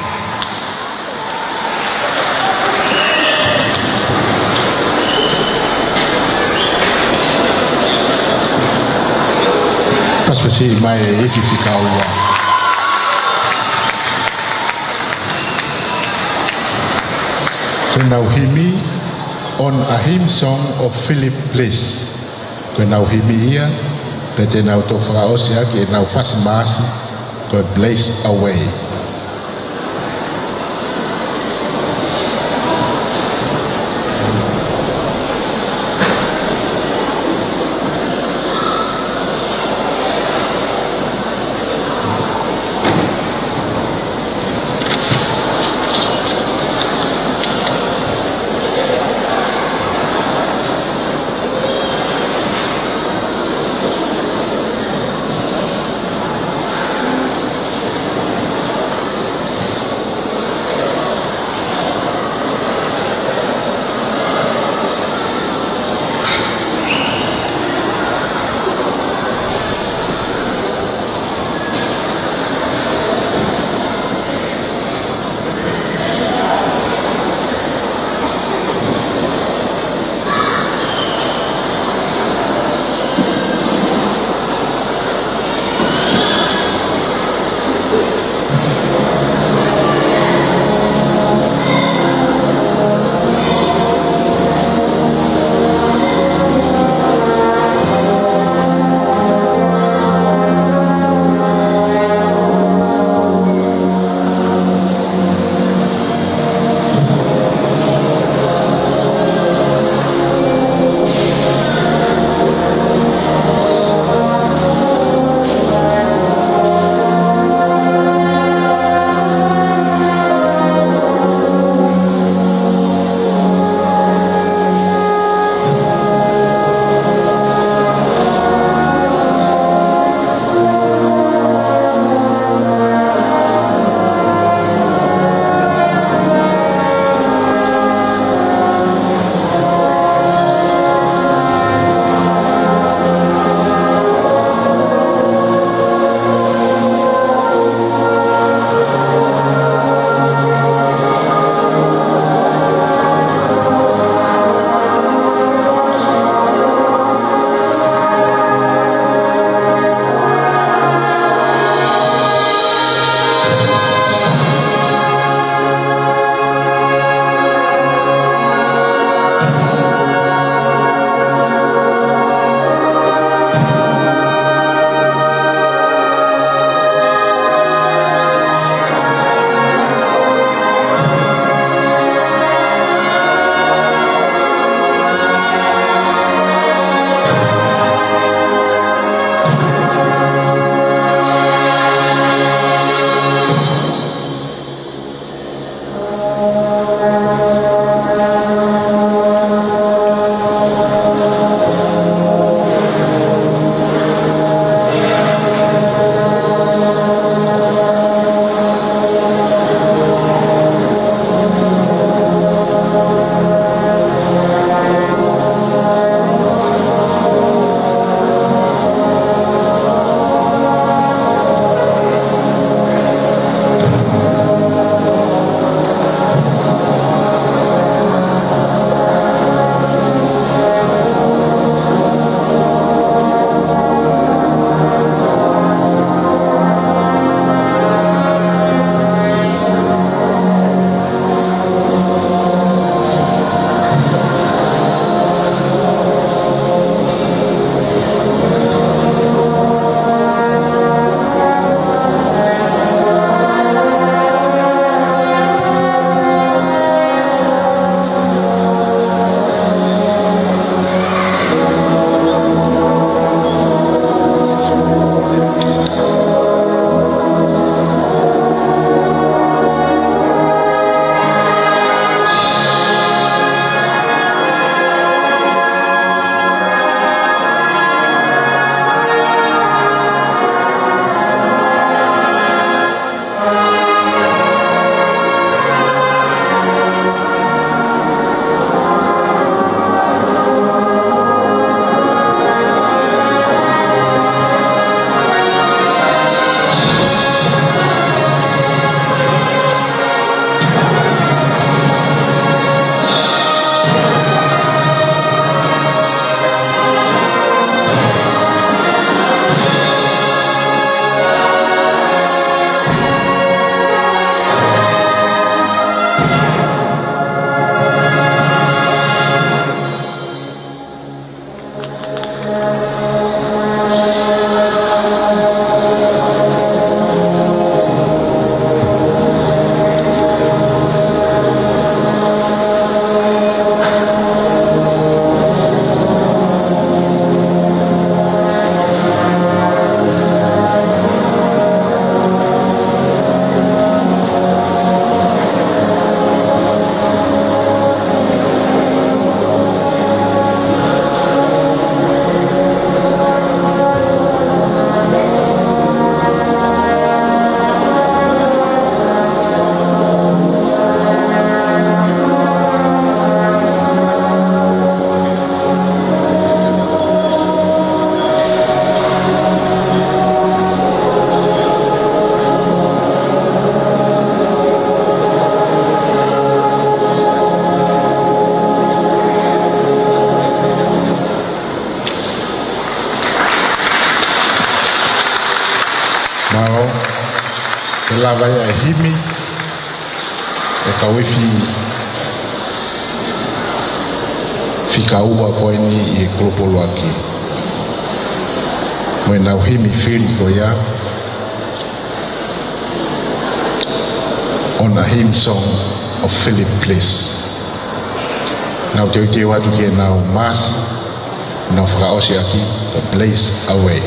Pasipasi mai e ifi fika ua. Ko ʻenau himi, On a Hymn Song of Philip Bliss. Ko ʻenau himi ia, pea te nau toki fakaʻosi ʻaki ʻenau fasi maasi, ko e Blaze Away. Ke lava ia e himi, e kau ifi fika ua ko eni ʻi he kulupu ʻuluaki. Mo ʻenau himi fili ko ia, On a Hymn Song of Philip Bliss. Nau teuteu atu ki heʻenau maasi, nau fakaʻosi ʻaki The Blaze Away.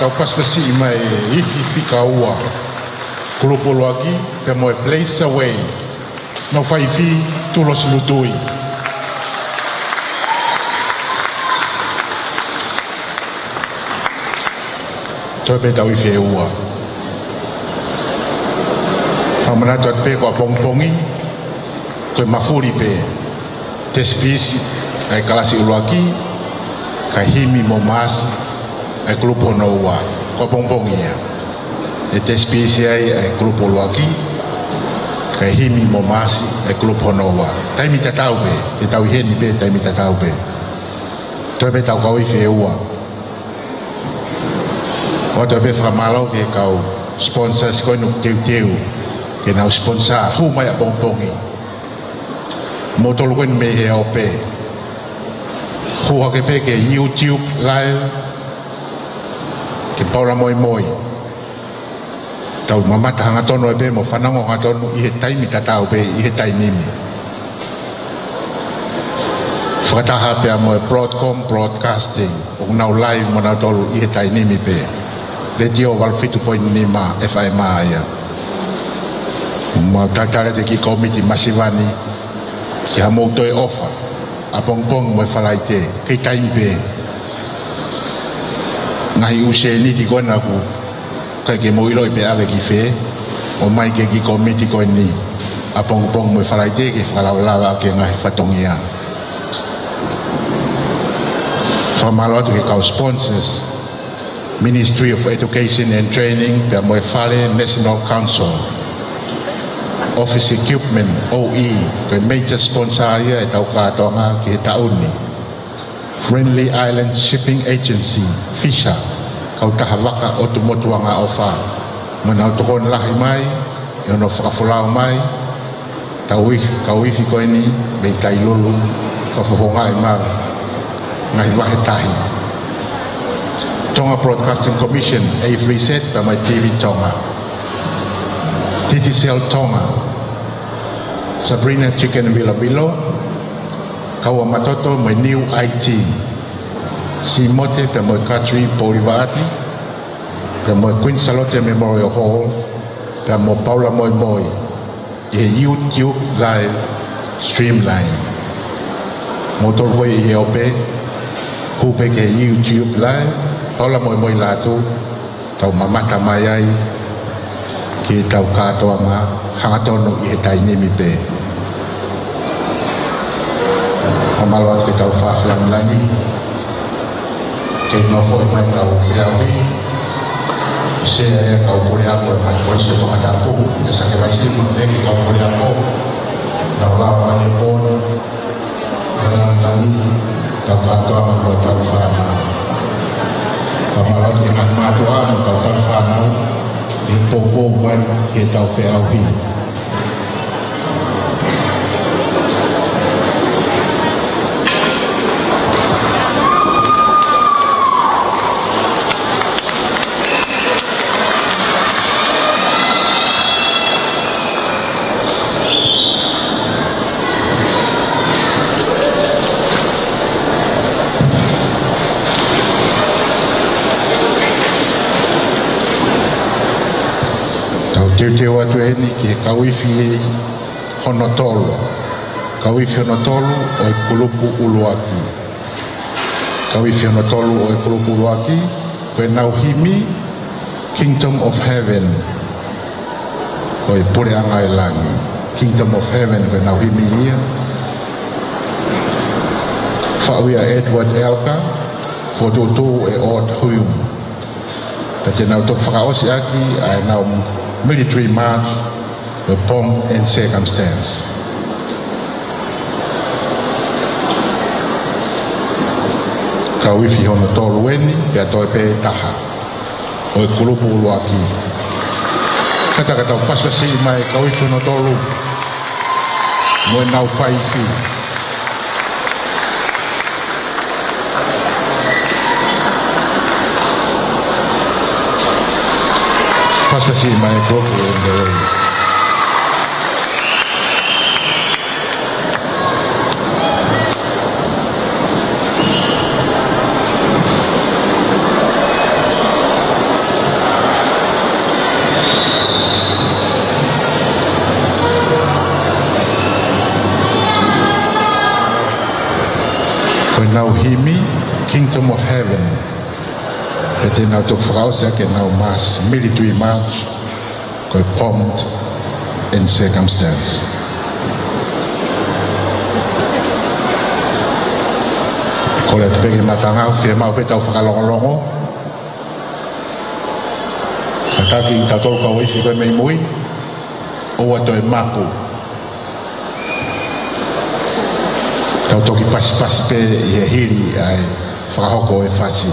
Tau pasipasiʻi mai e ifi fika ua, kulupu ʻuluaki, pea mo e Blaze Away, nau faifi Tulosi Lutui. Toe pē tau ifi ʻe ua. Fakamanatu atu pē ko ʻapongipongi, ko e mafuli pē. Test piece ʻa e kalasi ʻuluaki, kae himi mo maasi ʻa e kulupu hono ua. Ko ʻapongipongi ia. ʻE test piece ai ʻa e kulupu ʻuluaki, kae himi mo maasi ʻa e kulupu hono ua. Taimi tatau pē, te tau ʻi heni pē, taimi tatau pē. Toe pē tau kau ifi ʻe ua. ʻOatu pē fakamālō ki he kau sponsors ko eni ʻoku teuteu ke nau sponsor, hū mai ʻapongipongi. Moutolu ko eni mei he ope. Hū hake pē ki he YouTube live, ki he Paula Moimoi. Tau mamata hangatonu ai pē mo fanongo hangatonu ʻi he taimi tatau pē, ʻi he taimi ni. Fakataha pea mo e Broadcom Broadcasting, ʻoku nau live mo nautolu ʻi he taimi ni pē. Letiō valu fitu poini nima F M ia. Mau talitali atu ki he kōmiti masiva ni, ke haʻamou toe ʻofa ʻapongipongi mo e Falaite, kei taimi pē. Ngaahi ʻū sēniti ko ena ʻoku ʻikai ke mou ʻiloʻi pe ʻave ki fē, ʻomai ki he kiʻi kōmiti ko eni ʻapongipongi mo e Falaite ke fakalavalava ki he ngaahi fatongia. Fakamālō atu ki he kau sponsors, Ministry of Education and Training, pea mo e Fale National Council. Office Equipment, O E, ko e major sponsor ia ʻetau kātoanga ki he taʻu ni. Friendly Islands Shipping Agency, Fisher, kautaha vaka ʻo Tumotu Angaʻofa. Mo ʻenau tokoni lahi mai, ʻi hono fakafolau mai, tau ifi, kau ifi ko eni, mei Tailulu, fakafofongaʻi mai, ngaahi vahe tahi. Tonga Broadcasting Commission, A three Z, pea mo e T V Tonga. Digicel Tonga, Sabrina Chicken Vilomilo, Kaua Matoto mo e New I T, Simote pea mo e Katri Poulivaati, pea mo e Queen Salote Memorial Hall, pea mo Paula Moimoi, ʻi he YouTube live stream line. Moutolu ko ē ʻi he ope, hū pē ki he YouTube live, Paula Moimoi Lātū, tau mamata mai ai ki heʻetau kātoanga hangatonu ʻi he taimi ni pē. Fakamālō atu ki heʻetau Fāmili Langi, kei nofoʻi mai ʻetau feʻauhi, sea ʻa e kau puleako ʻo e ngaahi kolisi ʻo Tongatapu, ʻe sake mai sima pē ki he kau puleako, nau lava mai ʻi he pō ni, Fakalāngilangi, tau kātoa mo hotau fānau. Fakamālō ki he ngaahi mātuʻa mo hotau fānau, ʻi he poupou mai ki heʻetau feʻauhi. Tau teuteu atu eni ki he kau ifi hono tolu. Kau ifi hono tolu ʻo e kulupu ʻuluaki. Kau ifi hono tolu ʻo e kulupu ʻuluaki, ko ʻenau himi Kingdom of Heaven, ko e Puleʻanga ʻo e Langi. Kingdom of Heaven, ko ʻenau himi ia. Faʻu ia ʻe Edward Elgar, fokotuʻutuʻu ʻe Ord Hume. Pea te nau toki fakaʻosi ʻaki ʻa ʻenau military march, The Pomp and Circumstance. Kau ifi hono tolu eni, pea toe pē taha ʻo e kulupu ʻuluaki. Kātaki tau pasipasiʻi mai kau ifi hono tolu mo ʻenau faifi. Pasipasiʻi mai kulupu hono tolu. of Heaven, pea te nau toki fakaʻosi ʻaki ʻenau mass military march, ko e Pomp in Circumstance. Kole atu pē ki he matangá, fiemaʻu pē ʻetau fakalongolongo. Kātaki kitautolu kau ifi ko ē mei mui, ʻoua toe mapu. Tau toki pasipasi pē ʻi he hili ʻa e fakahoko ʻo e fasi.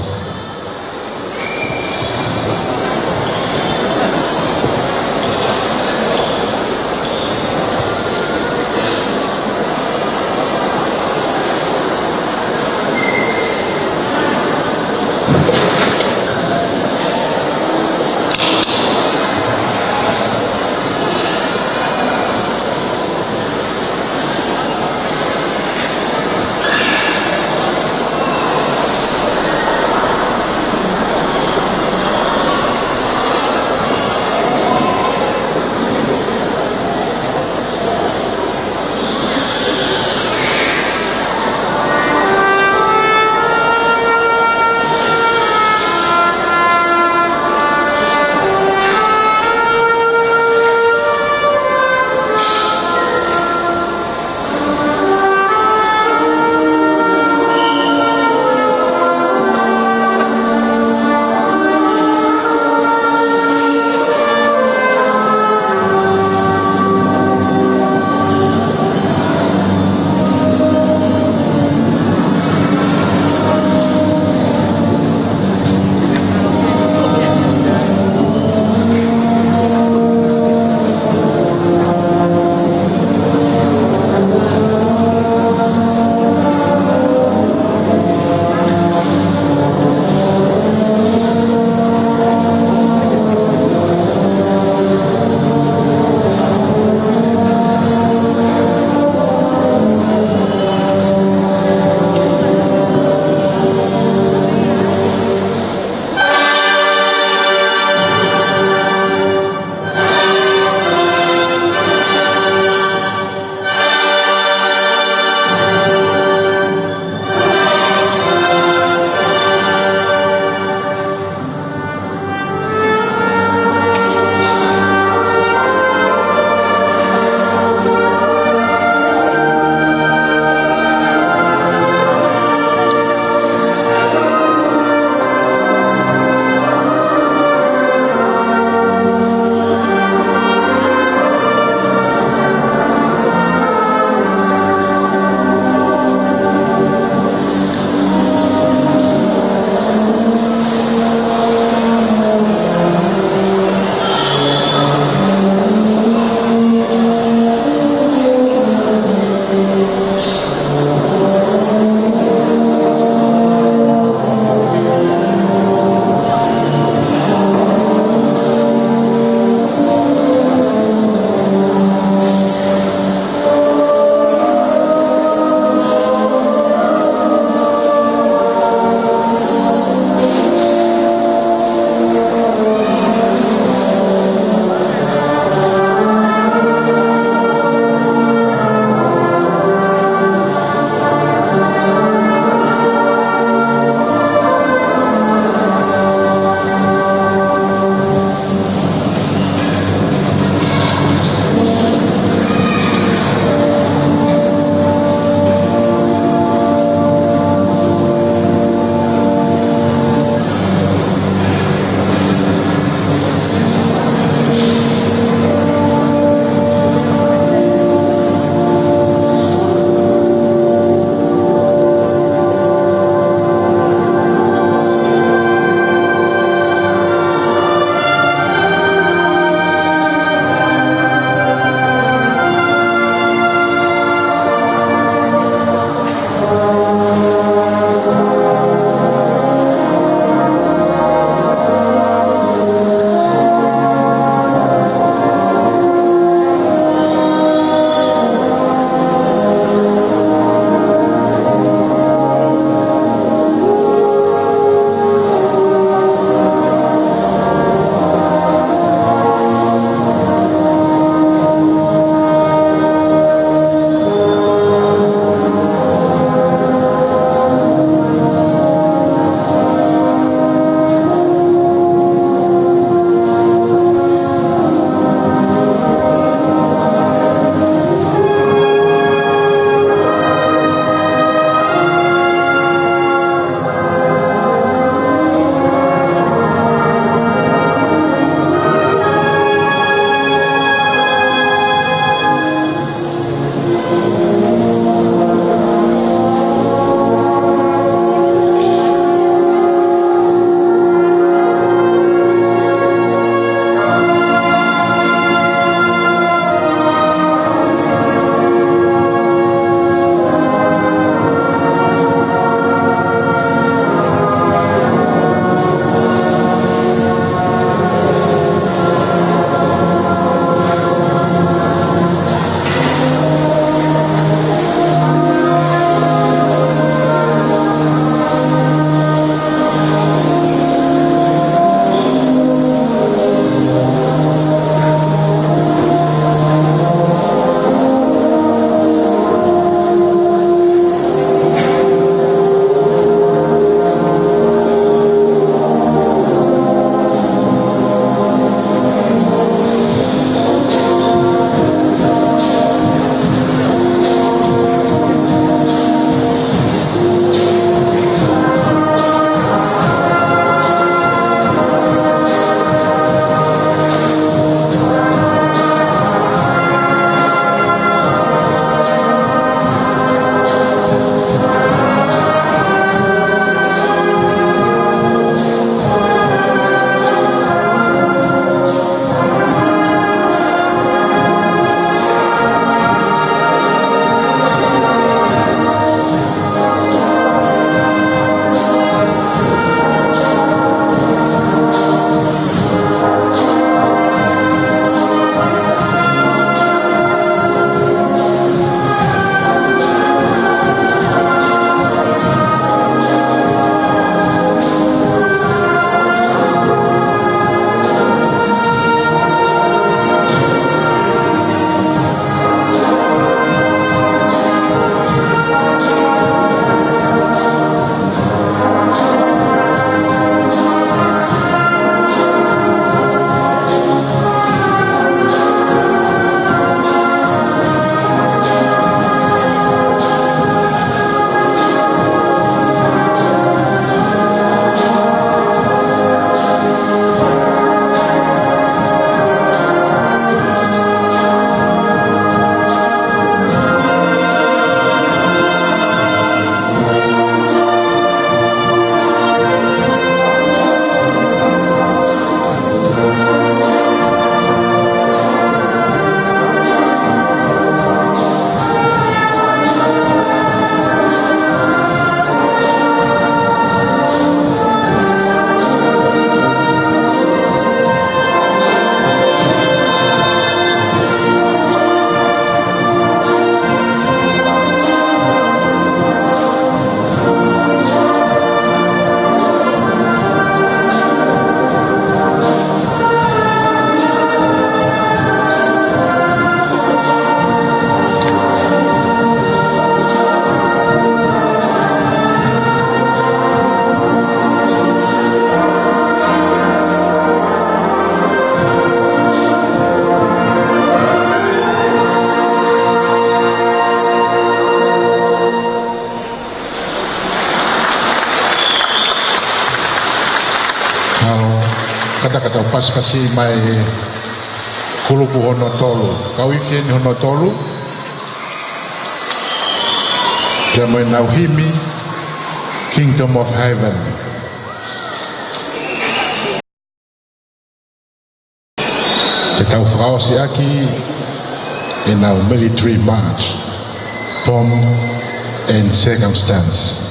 Pasikasi mai he kulupu hono tolu. Kau ifi eni hono tolu. Pea mo ʻenau himi, Kingdom of Heaven. Te tau fakaʻosi ʻaki ʻenau military march, Pomp and Circumstance.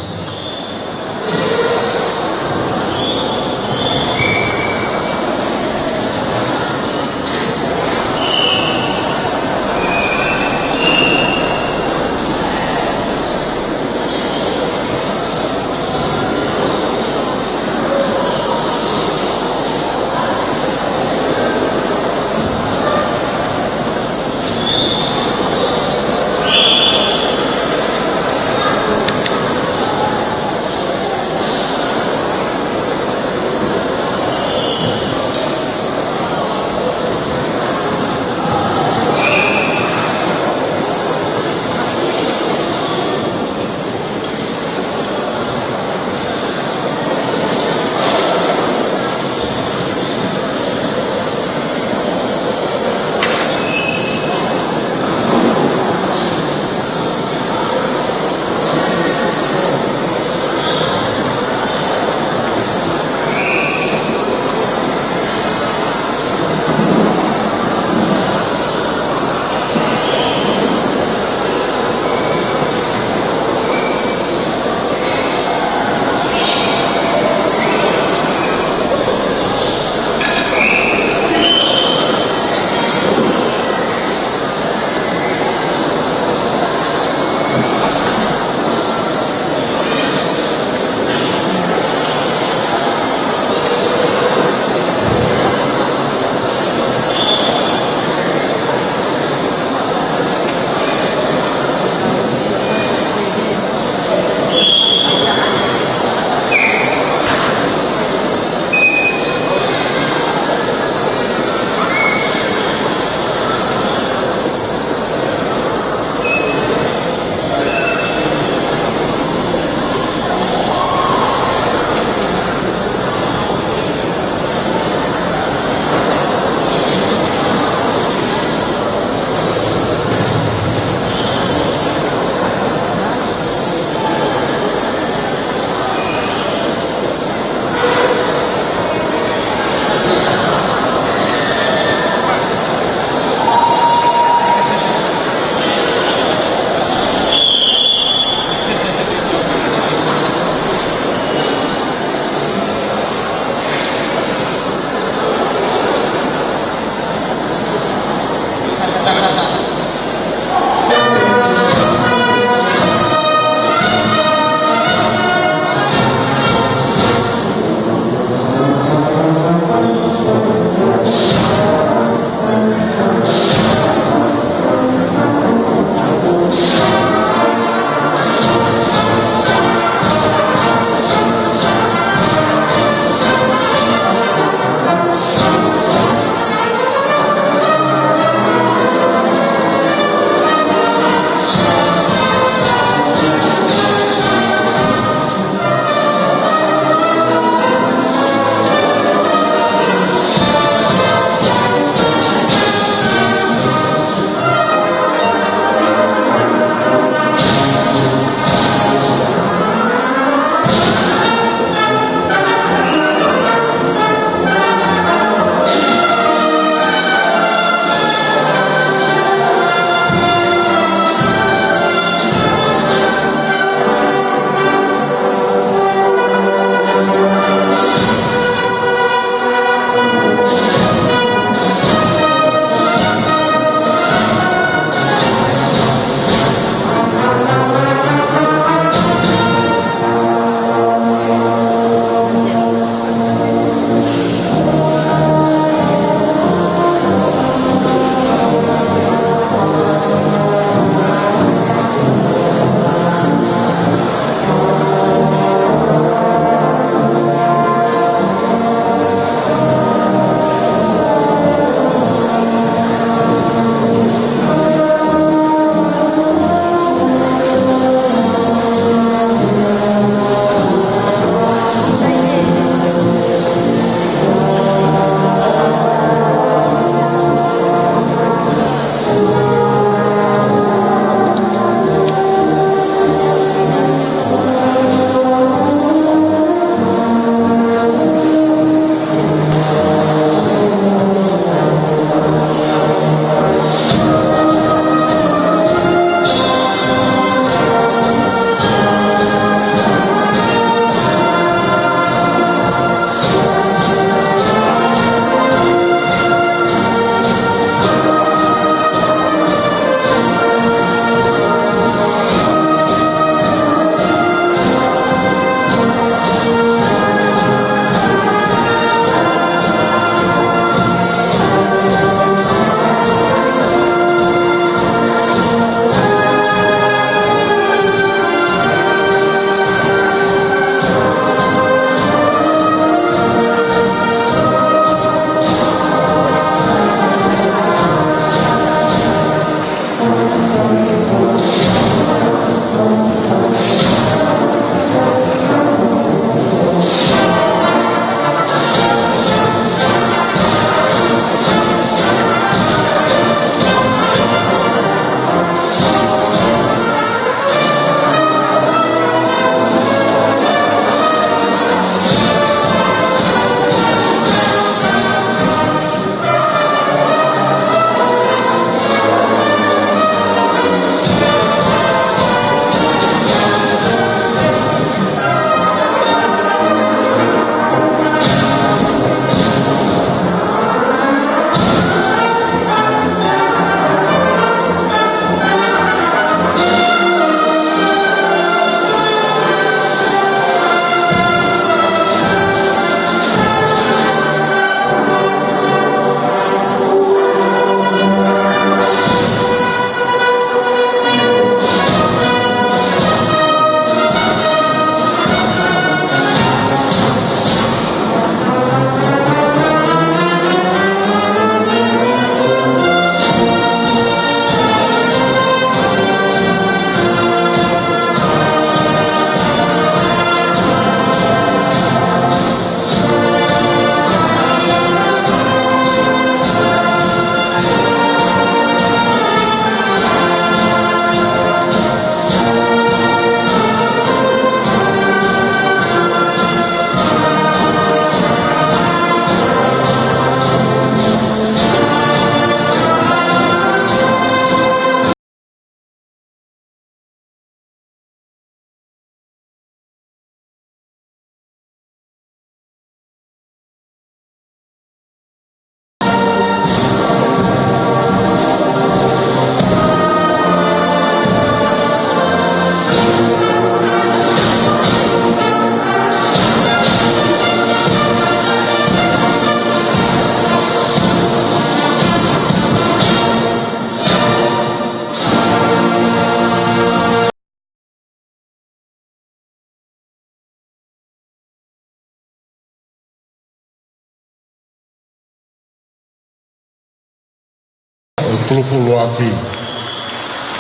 ʻo e kulupu ʻuluaki,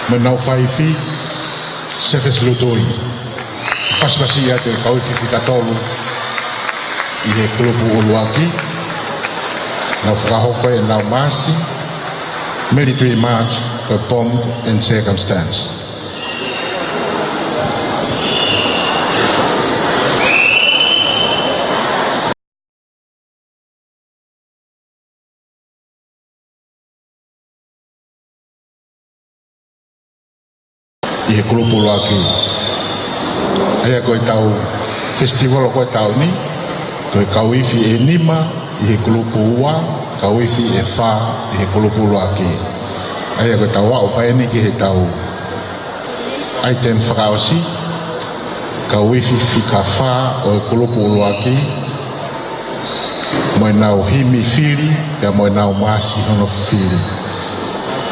mo ʻenau faifi, Sefesi Lutui. Pasipasi atu e kau ifi fika tolu ʻi he kulupu ʻuluaki, nau fakahoko ʻenau maasi, military march, ko e pomp and circumstance. ʻI he kulupu ʻuluaki. ʻA ia ko ʻetau festival ko ē ʻo e taʻu ni, ko e kau ifi ʻe nima ʻi he kulupu ua, kau ifi ʻe fā ʻi he kulupu ʻuluaki. ʻA ia ko ʻetau aʻu pē eni ki heʻetau item fakaʻosi, kau ifi fika fā ʻo e kulupu ʻuluaki, mo ʻenau himi fili, pea mo ʻenau maasi hono fili.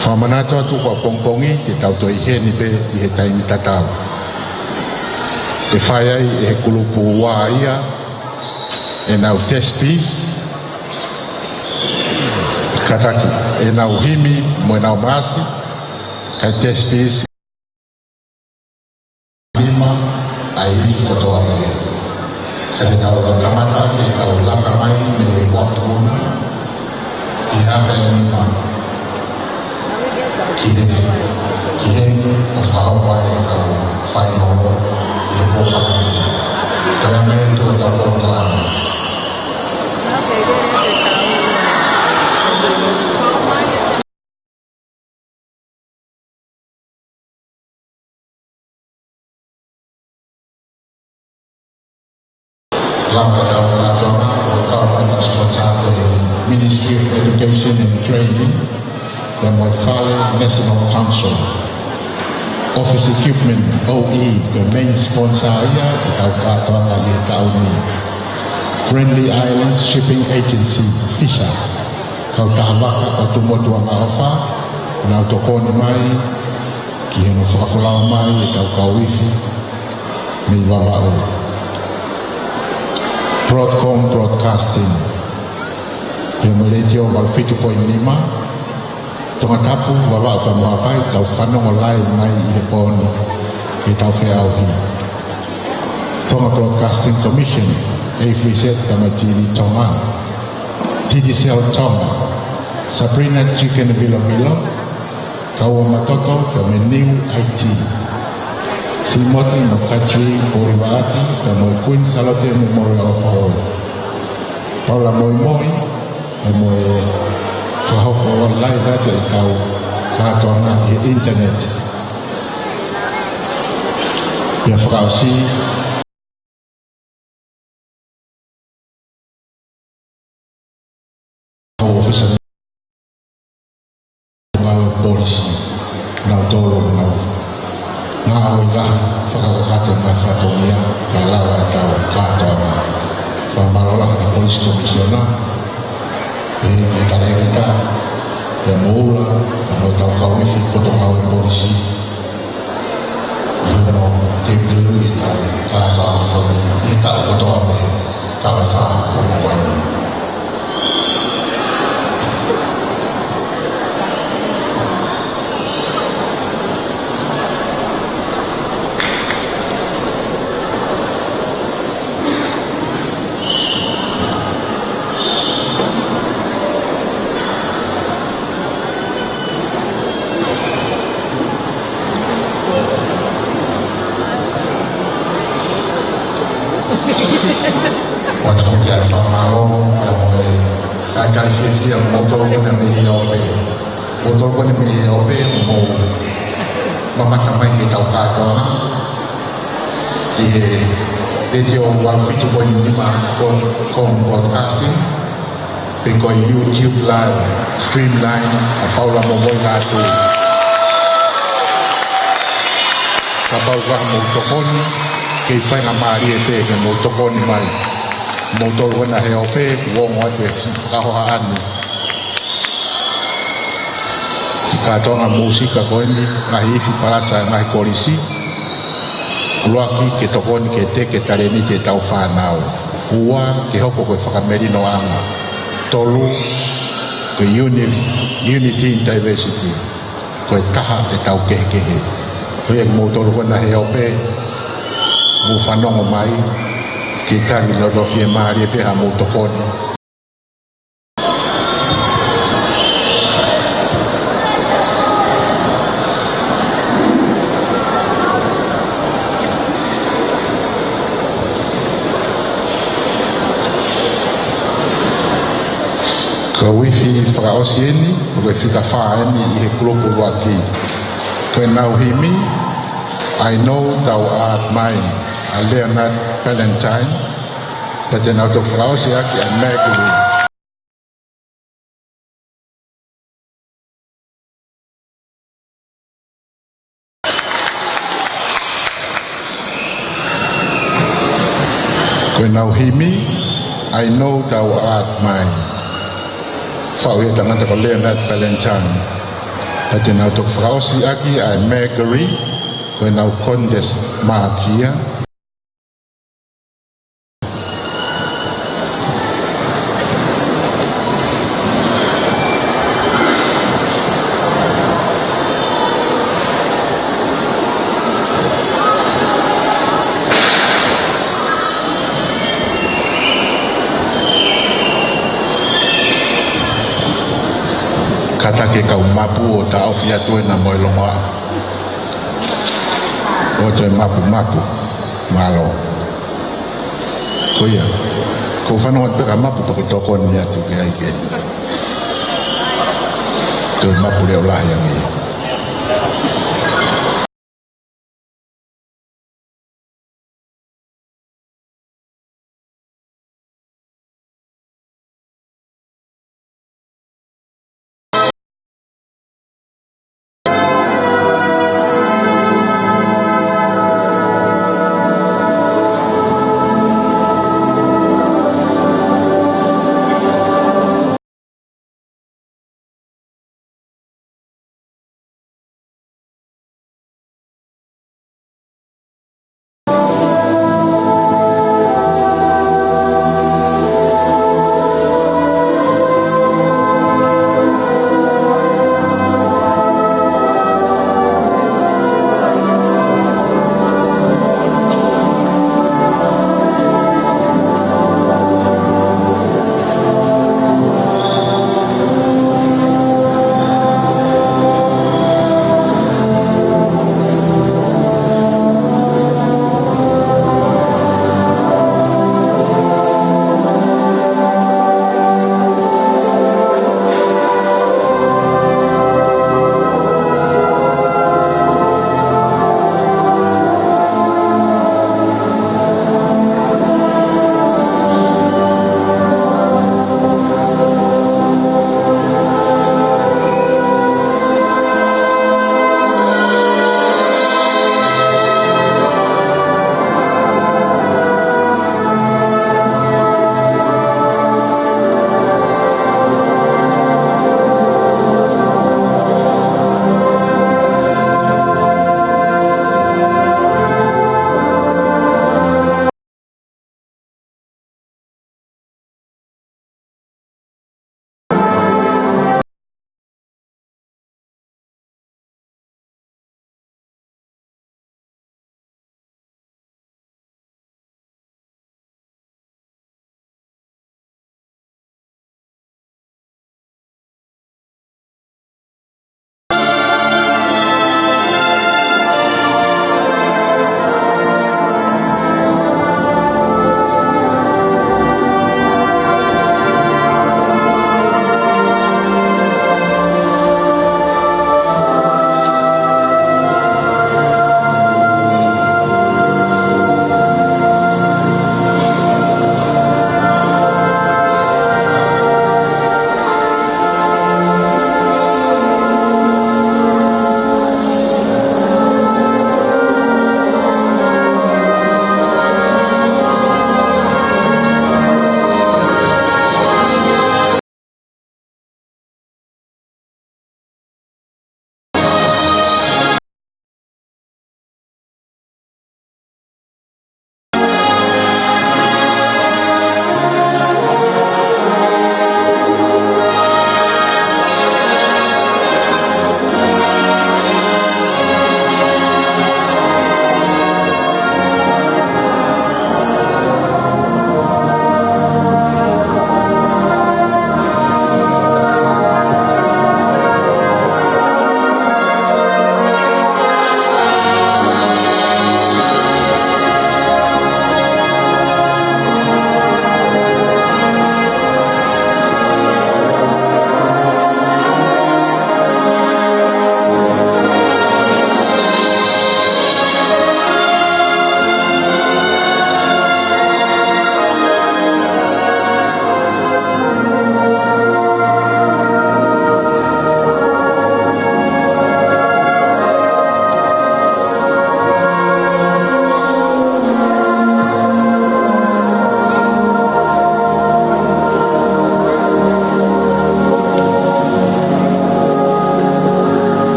Fakamanatu atu ko ʻapongipongi, te tau toe ʻi heni pē ʻi he taimi tatau. ʻE fai ai ʻe he kulupu ua ia ʻenau test piece, kātaki, ʻenau himi mo ʻenau maasi, kae test piece nima ʻa e ifi kotoa pē. Ka te tau kamata ke tau laka mai mei he uafu una ʻi he afe nima ki he, ki he ʻo fakahoko ai ʻetau fainolo ʻi he pō Falaite. Pea mei tuʻa ʻetau polokalama. Lava ʻetau kātoanga, ʻo kau mai ʻetau sponsor ko e Ministry of Education and Training, pea mo e Fale National Council. Office Equipment O E, ko e main sponsor ia ʻetau kātoanga ʻi he taʻu ni. Friendly Islands Shipping Agency, Fisa. Kautaha vaka ʻo Tumotu Angaʻofa, nau tokoni mai ki hono fakafolau mai ʻetau kau ifi mei Vavaʻu. Broadcom Broadcasting, pea mo e Letiō valu fitu poini nima, Tongatapu, Vavaʻu pea mo Haʻapai, tau fanongo live mai ʻi he pō ni, ʻi heʻetau feʻauhi. Tonga Broadcasting Commission, A three Z pea mo e T V Tonga. Digicel Tonga, Sabrina Chicken Vilo Vilo, Kaua Matoto, pea mo e New I T. Simoti mo Katri Porivaati, pea mo e Queen Salote Memorial Hall. Paula Moimoi, pea mo e fakahoko live atu ʻetau kātoanga ʻi he internet. Pea fakaʻosi ʻo ʻōfisa ngāue polisi, nau tolo nau. Ngāue lahi fakakakato mai fatongia, kae lava ʻetau kātoanga. Fakamālō lahi ki he Police Commissioner, ʻe, ʻe Talēkita, ʻe Moula, ʻe mo e kau kau ifi poto ngāue polisi. ʻI hono teuteu ʻetau kātoanga ko eni, ʻi he taʻu kotoa pē, taʻu ʻe fā ʻo hoko ko eni. ʻOatu foki ʻa e fakamālō, pea mo e talitali fiefia, moutolu ko ena mei he ʻope. Moutolu ko ena mei he ʻope, mou mamata mai ki heʻetau kātoanga ʻi he Letiō valu fitu poini nima Broadcom Broadcasting, pe ko e YouTube live stream line ʻa Paula Momoilātū. Kapau ʻoku ʻi ai haʻamou tokoni, kei faingamālie pē ke mou tokoni mai. Moutolu ko ena he ʻope, kuo ongo atu e fakahohaʻa ʻa e kātoanga mūsika ko eni, ngaahi ifi palasa, ngaahi kolisi. ʻUluaki, ke tokoni ke teke talēniti ʻetau fānau. Ua, ke hoko ko e fakamelinoʻanga. Tolu, Unity, unity in diversity. Ko e taha ʻetau kehekehe. Ko ia kimoutolu ko ena he ope, mou fanongo mai, ke tali loto fiemālie pē haʻamou tokoni. Ko e uifi fakaʻosi eni, ko e fika fā eni ʻi he kulupu ʻuluaki. Ko ʻenau himi, I Know Thou Art Mine, ʻa Leonard Ballantyne, pea te nau toki fakaʻosi ʻaki ʻa Mercury. Ko ʻenau himi, I Know Thou Art Mine. Faʻu ʻe he tangata ko Leonard Ballantyne. Pea te nau toki fakaʻosi ʻaki ʻa e Mercury, ko ʻenau contest mark ia. Kātaki e kau mapu ʻo taʻofi atu ena mo e longoaʻa. ʻO toe mapumapu. Mālō. Ko ia, ʻoku ou fanongo pē ki he mapu pea ke tokoni atu ki ai ke toe mapu leʻo lahi ange.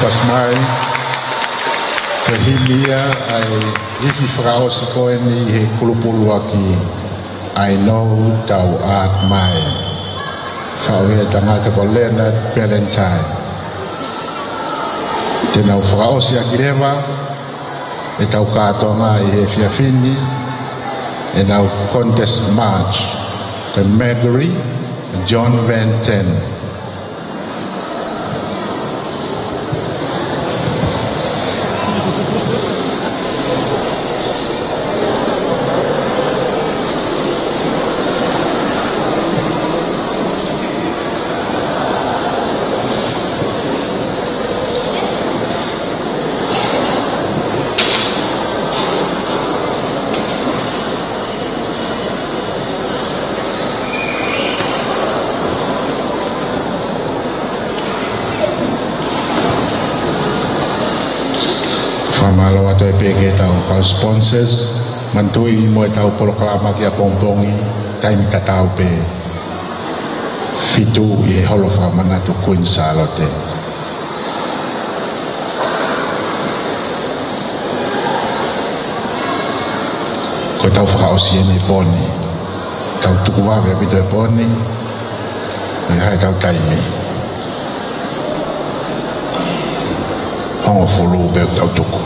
Pasi mai, ko e himi ia ʻa e ifi fakaʻosi ko eni ʻi he kulupu ʻuluaki, I Know Thou Art Mine. Faʻu ʻe he tangata ko Leonard Ballantyne. Te nau fakaʻosi ʻaki leva ʻetau kātoanga ʻi he efiafi ni, ʻenau contest march, ko Mercury, John Van Ten. Fakamālō atu ai pē ki heʻetau kau sponsors, manatuʻi mo ʻetau polokalama ki ʻapongipongi, taimi tatau pē, fitu ʻi he Holo Fakamanatu Kuini Sālote. Ko ʻetau fakaʻosi eni e pō ni. Tau tuku vave ʻaupito e pō ni. Ko e hā ʻetau taimi? Hongofulu pē ʻoku tau tuku.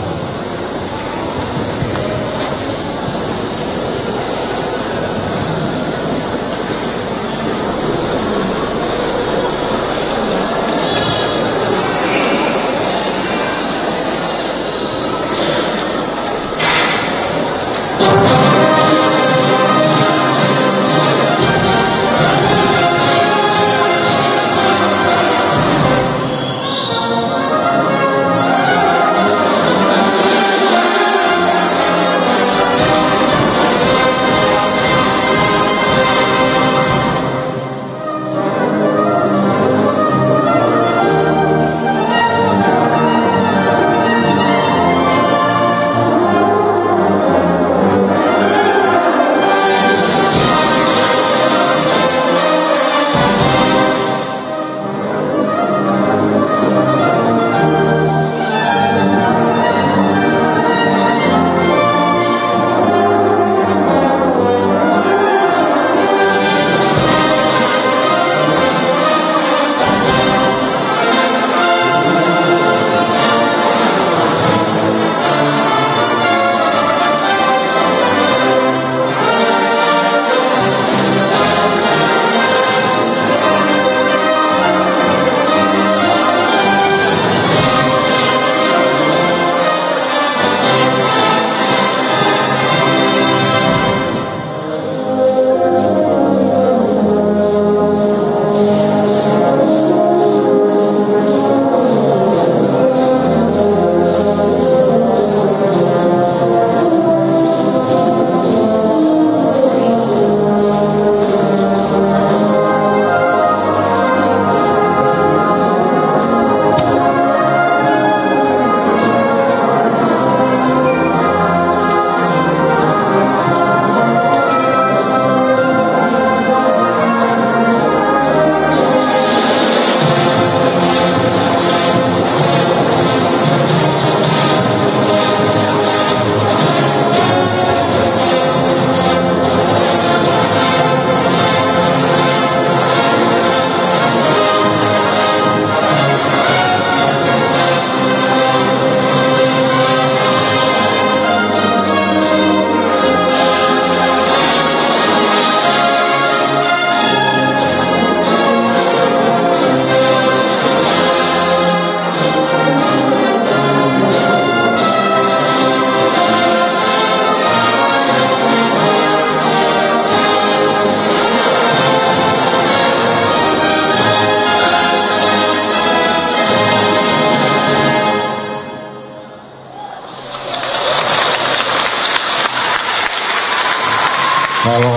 Mālō.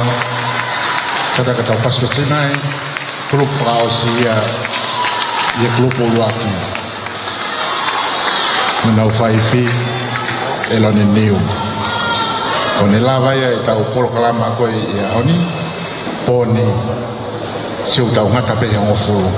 Kātaki ke tau pasipasi mai, kulupu fakaʻosi ia ʻi he kulupu ʻuluaki. Mo ʻenau faifi, ʻEloni Niu. Ko ʻene lava ia ʻetau polokalama ko ē ʻi he ʻaho ni, pō ni, siʻi tau ngata pē he hongofulu.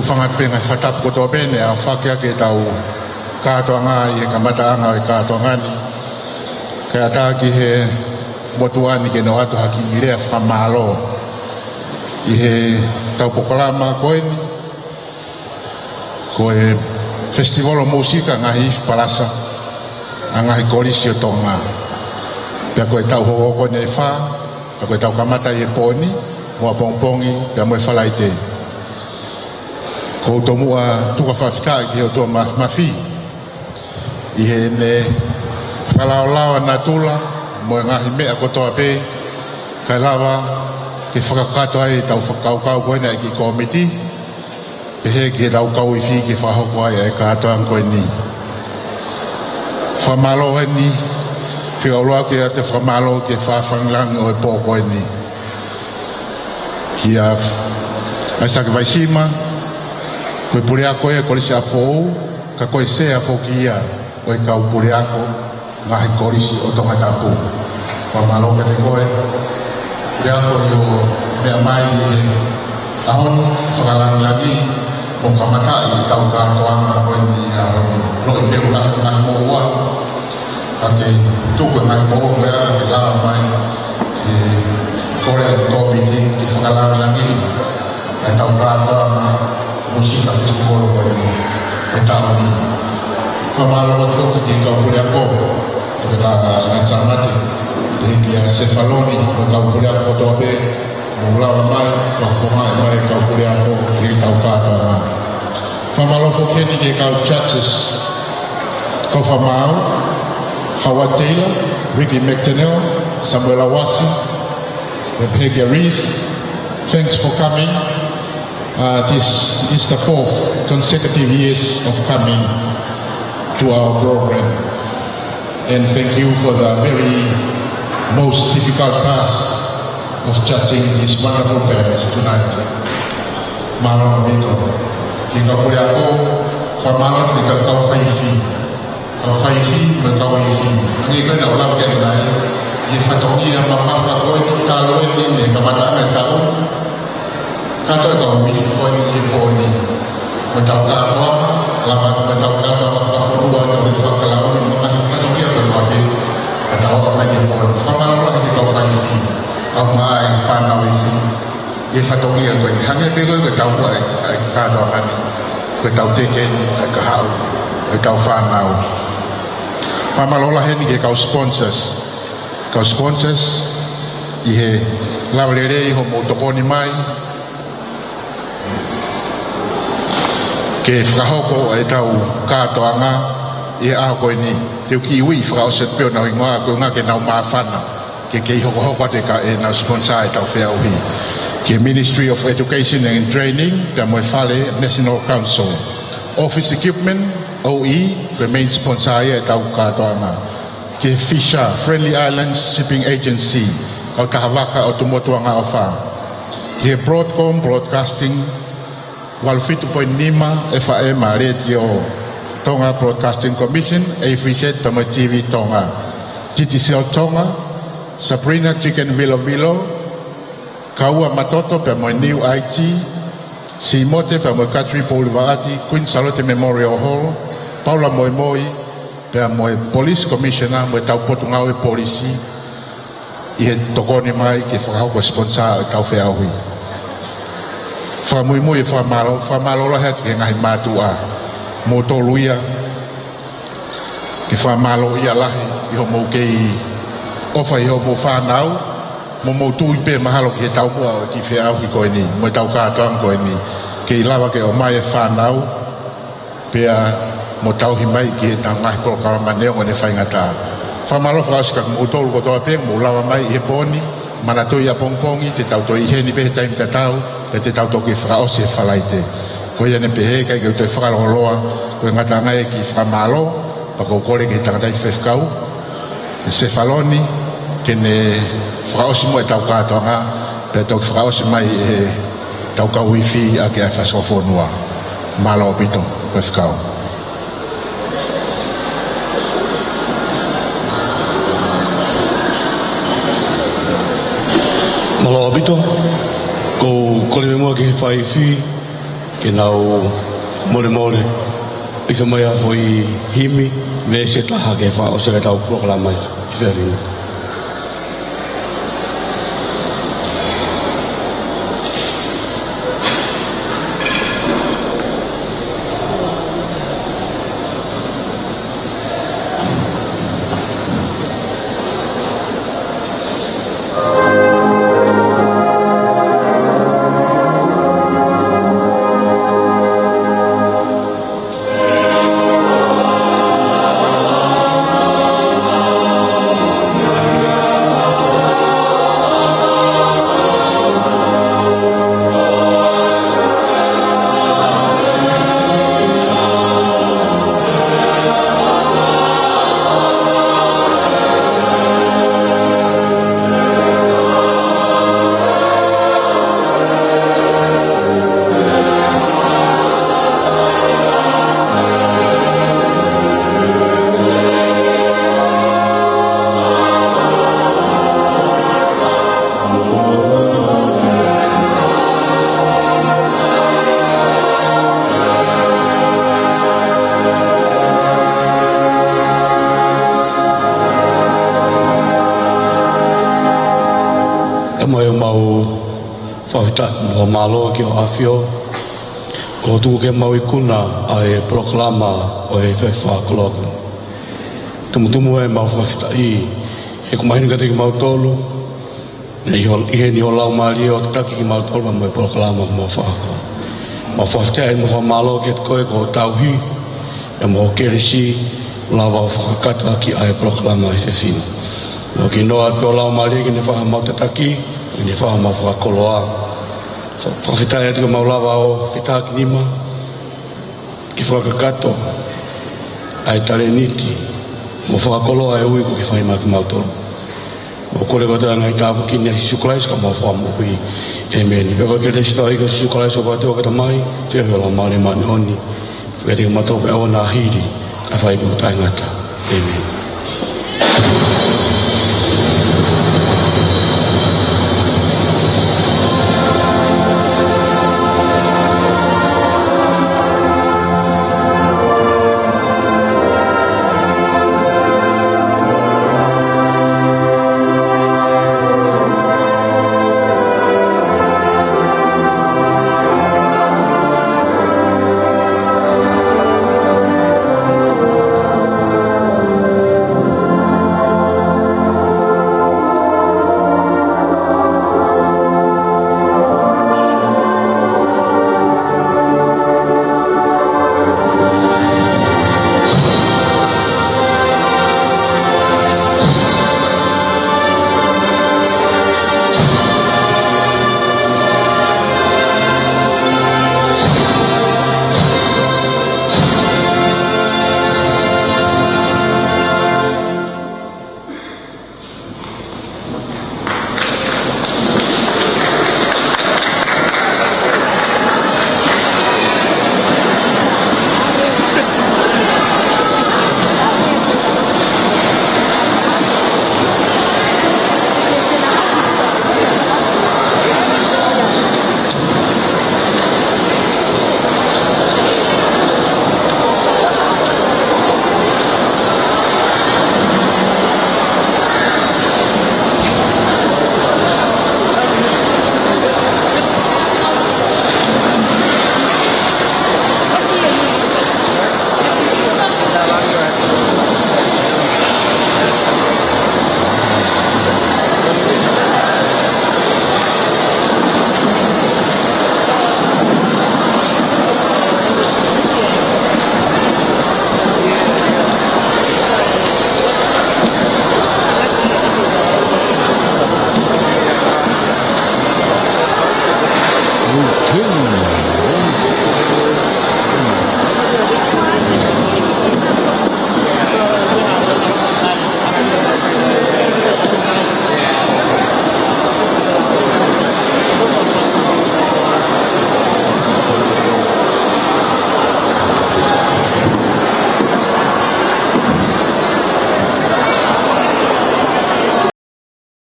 Fanga pē ngaahi fakatapu kotoa pē ne aofaki ʻaki ʻetau kātoanga ʻi he kamataʻanga ʻo e kātoanga ni. Kae ʻatā ki he motuʻa ni ke ne ʻoatu ha kiʻi lea fakamālō ʻi heʻetau polokalama ko eni, ko e Festival ʻo e Mūsika Ngaahi Ifi Palasa ʻa e Ngaahi Kolisi ʻo Tonga. Pea ko e taʻu hokohoko eni ʻe fā, pea ko ʻetau kamata ʻi he pō ni, mo ʻapongipongi, pea mo e Falaite. ʻOku ou tomuʻa tuku ʻa e fakafetaʻi ki he ʻOtua Māfimafi ʻi heʻene fakalaolao ʻa natula mo e ngaahi meʻa kotoa pē, kae lava ke fakakakato ai ʻetau fakakaukau ko eni ʻa e kiʻi kōmiti, pehē ki heʻetau kau ifi ke fakahoko ai ʻa e kātoanga ko eni. Fakamālō eni, fika ʻuluaki ʻoatu e fakamālō ki he fanga fanga langilangi ʻo e pō ko eni. Kia ʻAisake Vaisima, ko e puleako ia ʻo e Kolisi ʻApifoʻou, ka ko e sea foki ia ʻo e kau puleako ngaahi kolisi ʻo Tongatapu. Fakamālō kiate koe, puleako, ʻi hoʻo meʻa mai ʻi he ʻaho ni, fakalāngilangiʻi mo kamataʻi ʻetau kātoanga ko eni ʻi he ʻaho ni. Loi pelu lahi ngaahi moʻua, ka ke tuku e ngaahi moʻua ko ia ke lava mai ke kole ʻa e kōmiti ke fakalāngilangiʻi ʻetau kātoanga Mūsika Festival ko eni ʻo e taʻu ni. Fakamālō atu foki ki he kau puleako, Toketā Sāmate, pehē kia Sefaloni, mo e kau puleako kotoa pē, mou lava mai, fakafofongaʻi mai e kau puleako ki heʻetau kātoanga. Fakamālō foki heni ki he kau judges, kau fakamaau, Howard Taylor, Ricky McDaniel, Samuel Awasi, mo Peggy Reese. Thanks for coming. Uh, this is the fourth consecutive years of coming to our program. And thank you for the very most difficult task of judging these wonderful bands tonight. Mālō ʻaupito. Ki he kau puleako, fakamālō ki he kau faifi. Kau faifi mo e kau ifi. Hangē ko ʻenau lave ki ai ʻanenai, ʻi he fatongia mamafa ko eni, talu eni, ne kamataʻanga e taʻu. Kātoa e kau ifi ko eni ʻi he pō ni. Mo ʻetau kātoanga, lava mo ʻetau kātoanga fakafonua, ʻetau liliu fakakalauni, mo e ngaahi fatongia kotoa pē, ka tau ō mai ki he pō ni. Fakamālō lahi ki he kau faifi, kau mai fānau ifi. ʻI he fatongia ko eni, hangē pē ko e, ko ʻetau ua e, e kātoanga ni, ko ʻetau teke ʻa e kahaʻu ʻo ʻetau fānau. Fakamālō lahi heni ki he kau sponsors. Kau sponsors, ʻi he lava lelei hoʻomou tokoni mai ke fakahoko ʻetau kātoanga ʻi he ʻaho ko eni. Te u kiʻi uiuiʻi fakaʻosi pē honau hingoa, ko e ʻuhinga ke nau māfana ke kei hokohoko atu e ka ʻenau sponsor ʻetau feʻauhi. Ki he Ministry of Education and Training, pea mo e Fale National Council. Office Equipment, O E, ko e main sponsor ia ʻetau kātoanga. Ki he Fisher, Friendly Islands Shipping Agency, kautaha vaka ʻo Tumotu Angaʻofa. Ki he Broadcom Broadcasting, valu fitu poini nima F M Letiō Tonga, Broadcasting Commission, A F Z pea mo e T V Tonga, Digicel Tonga, Sabrina Chicken Vilo Vilo, Kaua Matoto pea mo e New I T, Simote pea mo e Katri Poulivaati, Queen Salote Memorial Hall, Paula Moimoi pea mo e Police Commissioner mo ʻetau Potungāue Polisi, ʻi he tokoni mai ke fakahoko e sponsor ʻetau feʻauhi. Fakamuimui e fakamālō, fakamālō lahi atu ki he ngaahi mātuʻa, moutolu ia, ke fakamālō ia lahi ʻi hoʻomou kei ʻofa ʻi hoʻomou fānau, mo hoʻomou tui pē mahalo ki he taumuʻa ʻo e kiʻi feʻauhi ko eni, mo ʻetau kātoanga ko eni, kei lava ke ʻomai e fānau, pea mo tauhi mai ki heʻetau ngaahi polokalama neongo ʻene faingataʻa. Fakamālō fakaʻosi kia moutolu kotoa pē, mou lava mai ʻi he pō ni, manatuʻi ʻapongipongi, te tau toe ʻi heni pē he taimi tatau, pea te tau toki fakaʻosi he Falaite. Ko ia ʻeni pē he ʻikai ke u toe fakalōloa, ko e ngataʻanga e kiʻi fakamālō, pea ʻoku ou kole ki he tangataʻeiki faifekau, ʻe Sefaloni, ke ne fakaʻosi muʻa ʻetau kātoanga, pea toki fakaʻosi mai ʻe heʻetau kau ifi ʻaki ʻa e fasi ʻo e fonua. Mālō ʻaupito, faifekau. Mālō ʻaupito, ʻoku ou kole muʻa ki he faifi, Ke nau molemole, ʻi he mai ʻa e foʻi himi, veesi ʻe taha ke fakaʻosi ʻetau polokalama ʻi he efiafi ni. ʻE mai ʻemau fakafetaʻi mo fakamālō ki hoʻo ʻAfio, kuo tuku ke mau ikuna ʻa e polokalama ʻo e efiafi fakakoloa. Tumutumu ʻemau fakafetaʻi, he kuo mahino kiate kimautolu, ʻi ho-, ʻi heʻene ʻi ho laumālie ʻo tataki kimautolu mo e polokalama mo e fakakoloa. Mau fakafetaʻi mo fakamālō kiate koe ko hoʻo tauhi, ʻa e mo e kelesi, ʻo lava ʻo fakakakato ʻaki ʻa e polokalama ʻi he efiafi ni. Mau kiʻi ʻoatu ho laumālie ke ne fai haʻamau tataki, ke ne fai haʻamau fakakoloa. Fa-, fakafetaʻi atu ke mau lava ʻo fetakinima, ke fakakakato ʻa e talēniti mo e fakakoloa ʻe ui kuo ke fai maʻa kimautolu. Mau kole kotoa e ngaahi tāpuaki ni ʻia Sīsū Kalaisi ko homau Fakamoʻui. ʻĒmeni. Pea ko e kelesi ʻa e ʻEiki ko Sīsū Kalaisi, ʻofa ʻa e ʻOtua ko e Tamai, feohi ʻa e Laumālie Māʻoniʻoni, ke ʻiate kimautolu pea ʻo ʻoua naʻa hili, ʻo fai pē ʻo taʻengata. ʻĒmeni.